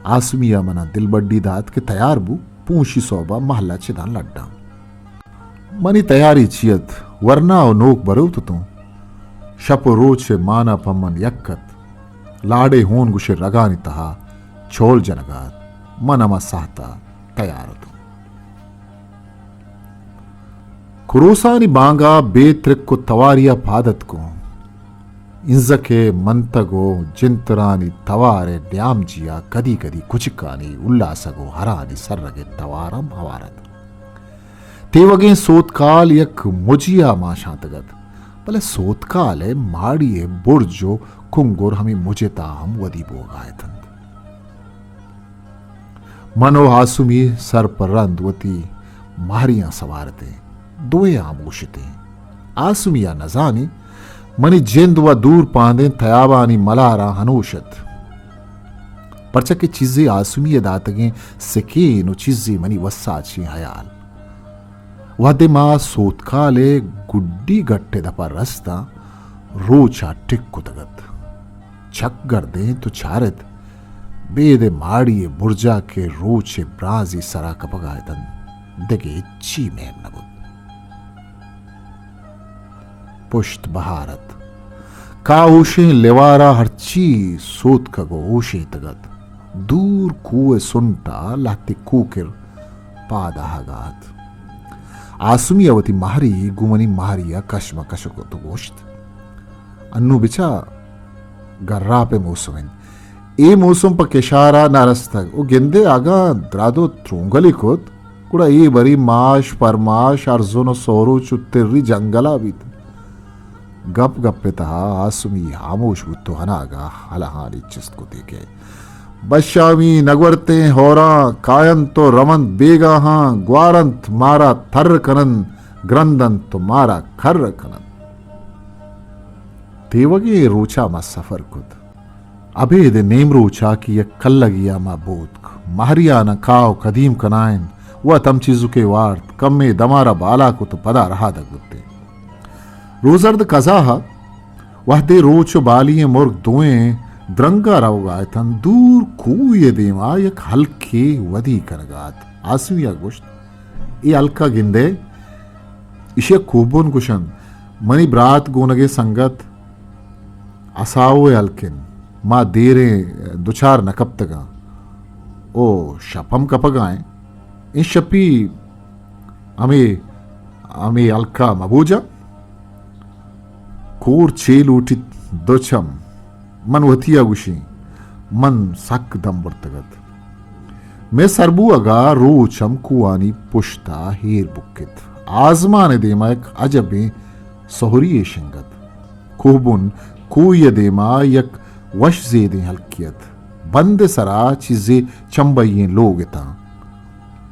آسمی ء من ء دلبڈی دات کہ تیار بو، پونشی سہب ء مہل ء چداں لڈاں۔ منی تیاری چی ات؟ ورنا و نوک بروت اتوں۔ شپ و روچ ء مانا پہ من یک ات۔ لاڑے ہون گوشے رگانی تہا چول جنگا ات۔ من ہما ساہتا تیار اتوں۔ کروسانی بانگا بے ترک و تواریا پاد اتکوں۔ انزکے منتگ و جنترانی توار ء نیامجیا کدی کدی کچکانی الاسگ و ہرانی سرگ ء توار ہم ہوار ات۔ تیوگیں سوتکال یک مجیا ماشانتگ ات، بلے سوتکال ء ماڑی ء برج و کنگر ہمے مج ء تہا ہم ودی بوگا اتنت۔ من و آسمی سر پہ رند وتی مہریاں سوار اتیں، دوئیں ہاموش اتیں۔ آسمی ء نزانی منی جند و دور پاندیں تیابانی ملاراں ہنوش ات، پرچا کہ چیزے آسمی ء داتگیں سکین و چیزے منی وساچیں ہیال۔ وہدے ما سوتکال ء گڈی گٹ ء دپا رستاں، روچ ء ٹک کتگ ات۔ چک گردیں تو چارت، بید ء ماڑی ء برجا کہ روچ ء برانزی سرا کپگا اتنت، دگہ ہچی میم نہ بوت۔ پشت بہار ات۔ کاہوشیں لیوارا ہرچی سوتکگ و ہوشینتگ ات۔ دور کوہ ء سنٹا لہتے کوکر پاد آہگا ات۔ آسمی ء وتی مہری گوں منی مہری ء کشمکش کت و گوشت، انوں بچا گراپ ء موسم انت۔ اے موسم پہ کشار ء نہ رستگ و گندے اگاں درد و ترونگلی کت، گڑا اے بری ماش پرماش ارزن و سوروچ و تری جنگل ء بیت۔ گپ گپ ء تہا آسمی ہاموش بوت و ہناگا ہلہانی چست کت ئے کہ بشامی نگورتیں ہوراں کاینت و رونت بیگاہاں، گوارنت مارا تر کننت، گرندنت و مارا کر کننت۔ تیوگیں روچا ما سفر کت۔ ابید ء نیمروچ آ کہ یک کلگی ء ما بوتک۔ مہریان ء کاہ و کدیم کنائینت، وت ہم چیزکے وارت، کمے دمارا بالا کت و پدا رہادگ بوتیں۔ روزرد کزا ء وہدے روچ و بالی ئیں مرگ دوئیں درنگا روگا اتنت، دور کوہی ء دیما یک ہلکے ودی کنگا ات۔ آسمی ء گوشت، اے ہلک ء گندئے؟ ایشی ء کوہبن گوشنت۔ منی برات گونگیں سنگت اساؤ ء ہلک انت۔ ما دیریں دچار نہ کپتگاں۔ او شپ ہم کپگا ایں۔ اے شپی ہمے، ہمے ہلک ء مبوجاں۔ کور چے لوٹیت دو چم۔ من وتی ء گوشیں، من سک دم برتگ ات۔ مئے سربوہگ ء روچ ہم کوہانی پشت ء ایر بکت۔ آزمان ء دیما یک عجبیں سہری یے شنگ ات۔ کوہبن کوہی ء دیما یک وش زیدیں ہلکے ات۔ بند ء سرا چیزے چمبئی ئیں لوگ اتاں۔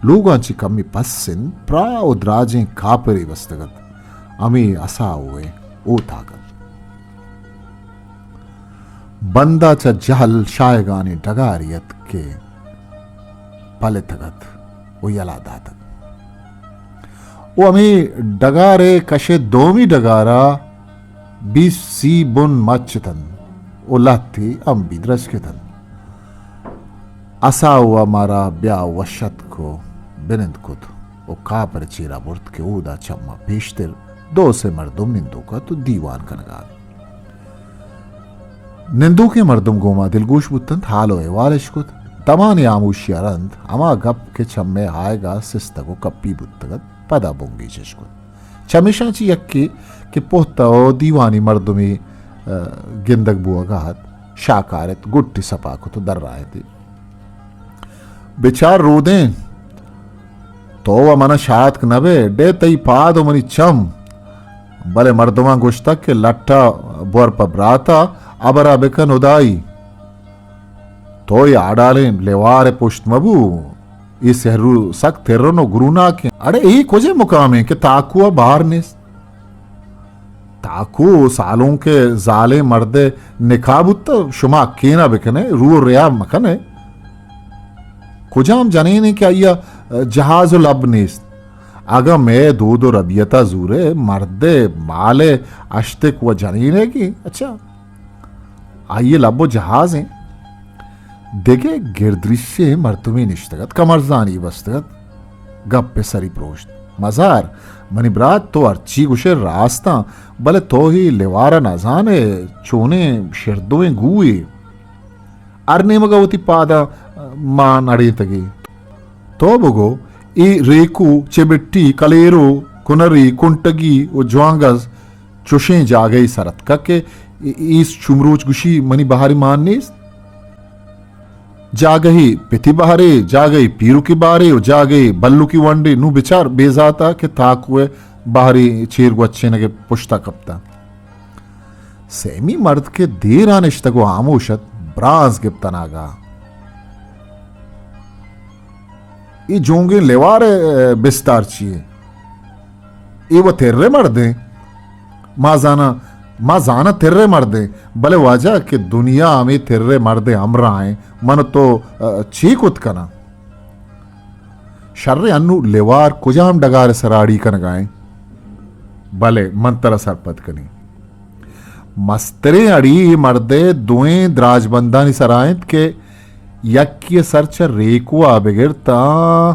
لوگاں چہ کمے پس انت پراہ و دراجیں کاپرے بستگ ات۔ ہمے اساؤ ء اوتاگ ات۔ بندا چہ جہل شاہگانیں ڈگارے ات کہ پلتگ ات و یلہ داتگ۔ و ہمے ڈگار ء کش ء دومی ڈگار ء بیست سی بن مچ اتنت و لہتے امبی درچک اتنت۔ اساؤ ء مارا بیا وش اتک و بنند کت و کاپر ء چیرا برت کہ اودا چہ ما پیشتر دو سے مردم نندوک ات و دیوان کنگا ات۔ نندوکیں مردم گوں ما دلگوش بوتنت، حال و احوال اش کت۔ دمانے آموشی ء رند ہما گپ کہ چہ مئے آیگ ء سستگ و کپی بوتگ ات، پدا بنگیج اش کت۔ چمیشاں چہ یکے کہ پہتہ و دیوانی مردمے، ء، گندگ بوہگا ات، شاکار ات، گٹی سپا کت و درائینت۔ بچار رودین، تو و من ء شاتک نہ بئے، ڈے تئی پاد و منی چم۔ بلے مردماں گوشتگ کہ لٹ ء بور پہ برات ء، ہبر ء بکن ہدائی۔ تو اے آڈالیں لیوار ء پشت مہ بو، اے سہرو سک ترن و گروناکیں۔ اڑے اے کجے مقامیں کہ تاکو ء بہر نیست؟ تاکو سالونک ء زالیں مرد ء نکاح بوت، شما کینا بکنے، رو و ریا مکنے۔ کجام جنینے کہ آئی ء جہاز و لب نیست؟ اگاں مئے دود و ربیت ء زورے، مرد ء مال ء ہشتک و جنینے گی، اچھا، آئی ء لب و جہاز ایں۔ دگہ گردریشیں مردمے نشتگ ات، کمرزانی بستگ ات، گپ ء سری پروشت۔ مزار، منی برات، تو ہرچی گوشے راستاں، بلے تو ہی لیوار ء نزانے، چونیں شردویں گوئے۔ ہر نیمگ ء وتی پاداں مان اڑینتگی۔ تو بگو، اے ریکو، چبٹی، کلیرو، کنری، کنٹگی و جوانگز چوشیں جاگہے سر اتکگ کہ اے، اے چمروچ گوشی منی بہاری مان نیست؟ جاگہے پتی بہرے، جاگہے پیرکی بہرے و جاگہے بلکی ونڈے۔ نوں بچار بے زاتا کہ تاکوئے بہری چیر گوچینگے پشتا کپتا۔ سیمی مرد کہ دیرا نشتگ و ہاموش ات، برانز گپت اناگا۔ اے جونگیں لیوار ء بستار چی یے؟ اے و ترے مردیں۔ ما زاناں، ما زاناں ترے مردیں، بلے واجہ کہ دنیا ہمے ترے مردیں ہمراہ ایں، من تو، ء، چی کت کناں؟ شریں، انوں لیوار کجام ڈگار ء سرا اڑی کنگا ایں؟ بلے من ترا سرپد کنیں۔ مستریں اڑی اے مرد ء دوئیں دراجبندانی سرا انت کہ یکے ء سر چہ ریکو ء بگر تاں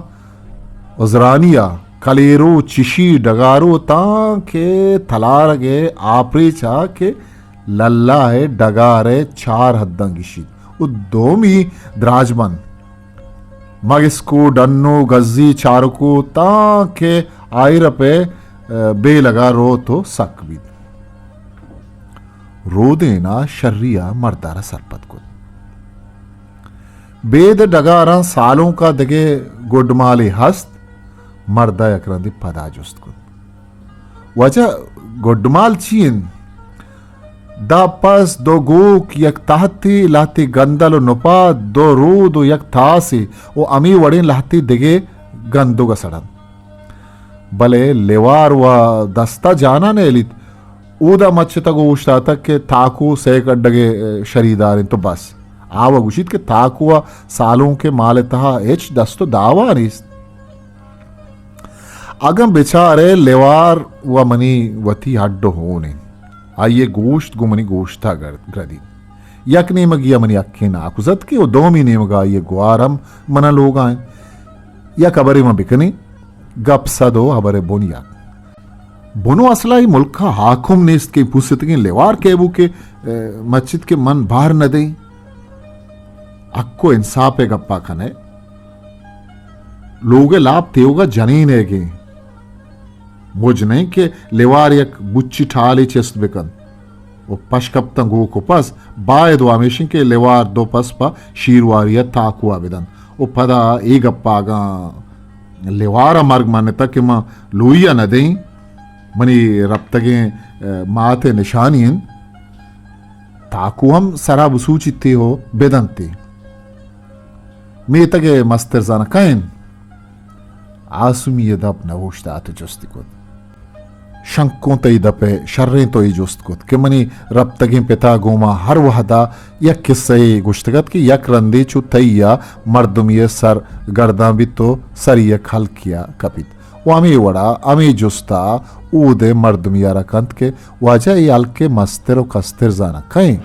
ازرانی ء کلیرو چشی ڈگارو تاں کہ تلارگ ء آپریچ ء کہ للہ ء ڈگار ء چار حداں گیشیت و دومی دراجبند مگسکو، ڈنو، گزی، چارکو تاں کہ آئرپ ءِ، ءَ، بیلگ ءَ روت ءُ سک بیت۔ رودینا شری ءَ مرد ءَ را سرپد کت۔ بید ڈگاراں سالونک ءَ دگہ گڈمالے ہست؟ مرد ءَ یک رندے پدا جست کت۔ واجہ، گڈمال چی انت؟ دہ پس، دو گوک، یک تہتے، لہتے گندل ءُ نپاد، دو رود ءُ یک تاسے ءُ ہمے وڑیں لہتے دگہ گندگ ءَ سڑ انت۔ بلے لیوار وَ دست ءَ جان ءَ نیلیت۔ اودا مچتگ ءُ اوشتاتگ کہ تاکو سئے کڈگ ءِ شریدار انت ءُ بس۔ آ وَ گوشیت کہ تاکو ءَ سالونک ءِ مال ءِ تہا ہچ دست ءُ دعوا نیست۔ اگاں بچارئے، لیوار وَ منی وتی ہڈ ءُ ہون انت۔ آئی ءِ گوشت گوں منی گوشت ءَ گر-، گردیت۔ یک نیمگی ءَ منی حقیں ناکوزتکے ءُ دومی نیمگ ءَ آئی ءِ گوار ہم من ءَ لوگ ءَ انت۔ یک ہبرے من بکنیں، گپ سد ءُ ہبر ءِ بن یک۔ بن ءُ اسل ءَ اے ملک ءَ حاکم نیست کہ پوستگیں لیوار کئے بو کہ، اے، مچیت کہ من بار نہ دئیں۔ حق ءُ انصاف ءِ گپ ءَ کنئے۔ لوگ ءِ لاپ تیوگا جنین ئیگیں۔ مج نئیں کہ لیوار یک بچی ٹالے چست بکنت ءُ پش کپتاں گوک ءُ پس۔ باید وَ ہمیش انت کہ لیوار دو پس پہ شیرواری ءَ تاکو ءَ بدنت ءُ پدا اے گپ ءَ اگاں لیوار ءَ مرگ منتگ کہ من لوئی ءَ نہ دئیں، منی رپتگیں، اے، مات ءِ نشانی انت، تاکو ہم سرا بسوچیتے ءُ بدنتے۔ میتگ ءِ مستر زاناں کئے انت؟ آسمی ءَ دپ نہ اوشتات ءُ جستی کت۔ شنکوں تئی دپ ءِ شریں تو اے جست کت کہ منی رپتگیں پت ءَ گوں ما ہر وہد ءَ یک کسہ یے گوشتگ ات کہ یک رندے چو تئی ءَ مردمی ءِ سر گرداں بیت ءُ سری یک ہلکے ءَ کپیت ءُ ہمے وڑ ءَ ہمے جست ءَ اود ءِ مردمی ءَ را کنت کہ واجہ اے ہلک ءِ مستر ءُ کستر زاناں کئے انت؟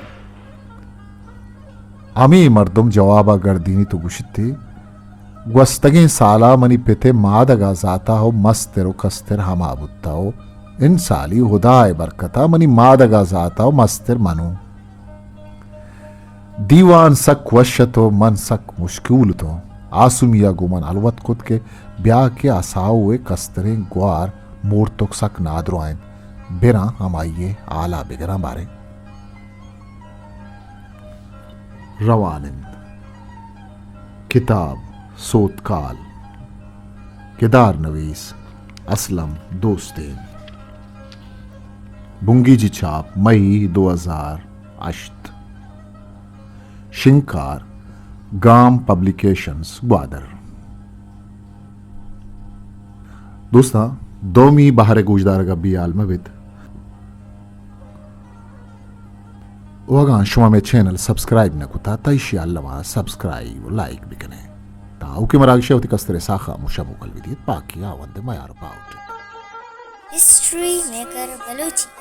ہمے مردم جواب ءَ گردینیت ءُ گوشیت ئے، گوستگیں سال ءَ منی پت ءِ مادگ ءَ زات ءَ ءُ مستر ءُ کستر ہما بوت ءُ انسالی ہدا ءِ برکت ءَ منی مادگ ءَ زات ءَ ءُ مستر من اوں۔ دیوان سک وش ات ءُ من سک مشکول اتوں۔ آسمی ءَ گوں من ہلوت کت کہ بیا کہ اساؤ ءِ کستریں گوار مورتک سک نادراہ انت، براں ہمائی ءِ ہال ءَ بگراں باریں۔ روان انت۔ کتاب سوتکال۔ کدار نویس اسلم دوستین۔ بنگیجی چاپ مئی دو ہزار ہشت۔ شنگکار گام پبلیکیشنز گوادر۔ دوستاں، دومی بہر ءِ گوشدارگ ءَ بے ہیال مہ بیت۔ ءُ اگاں شما مئے چینل سبسکرائب نہ کتا، تہ ایشی ءَ الم ءَ سبسکرائب ءُ لائک بکنے۔ تاں اوکیں مراگش ءَ وتی کستر ءِ ساخ ءَ مشا موکل بدیت، پاکی ہاوند ءِ میار ءُ باہوٹ انت۔ History maker Balochi.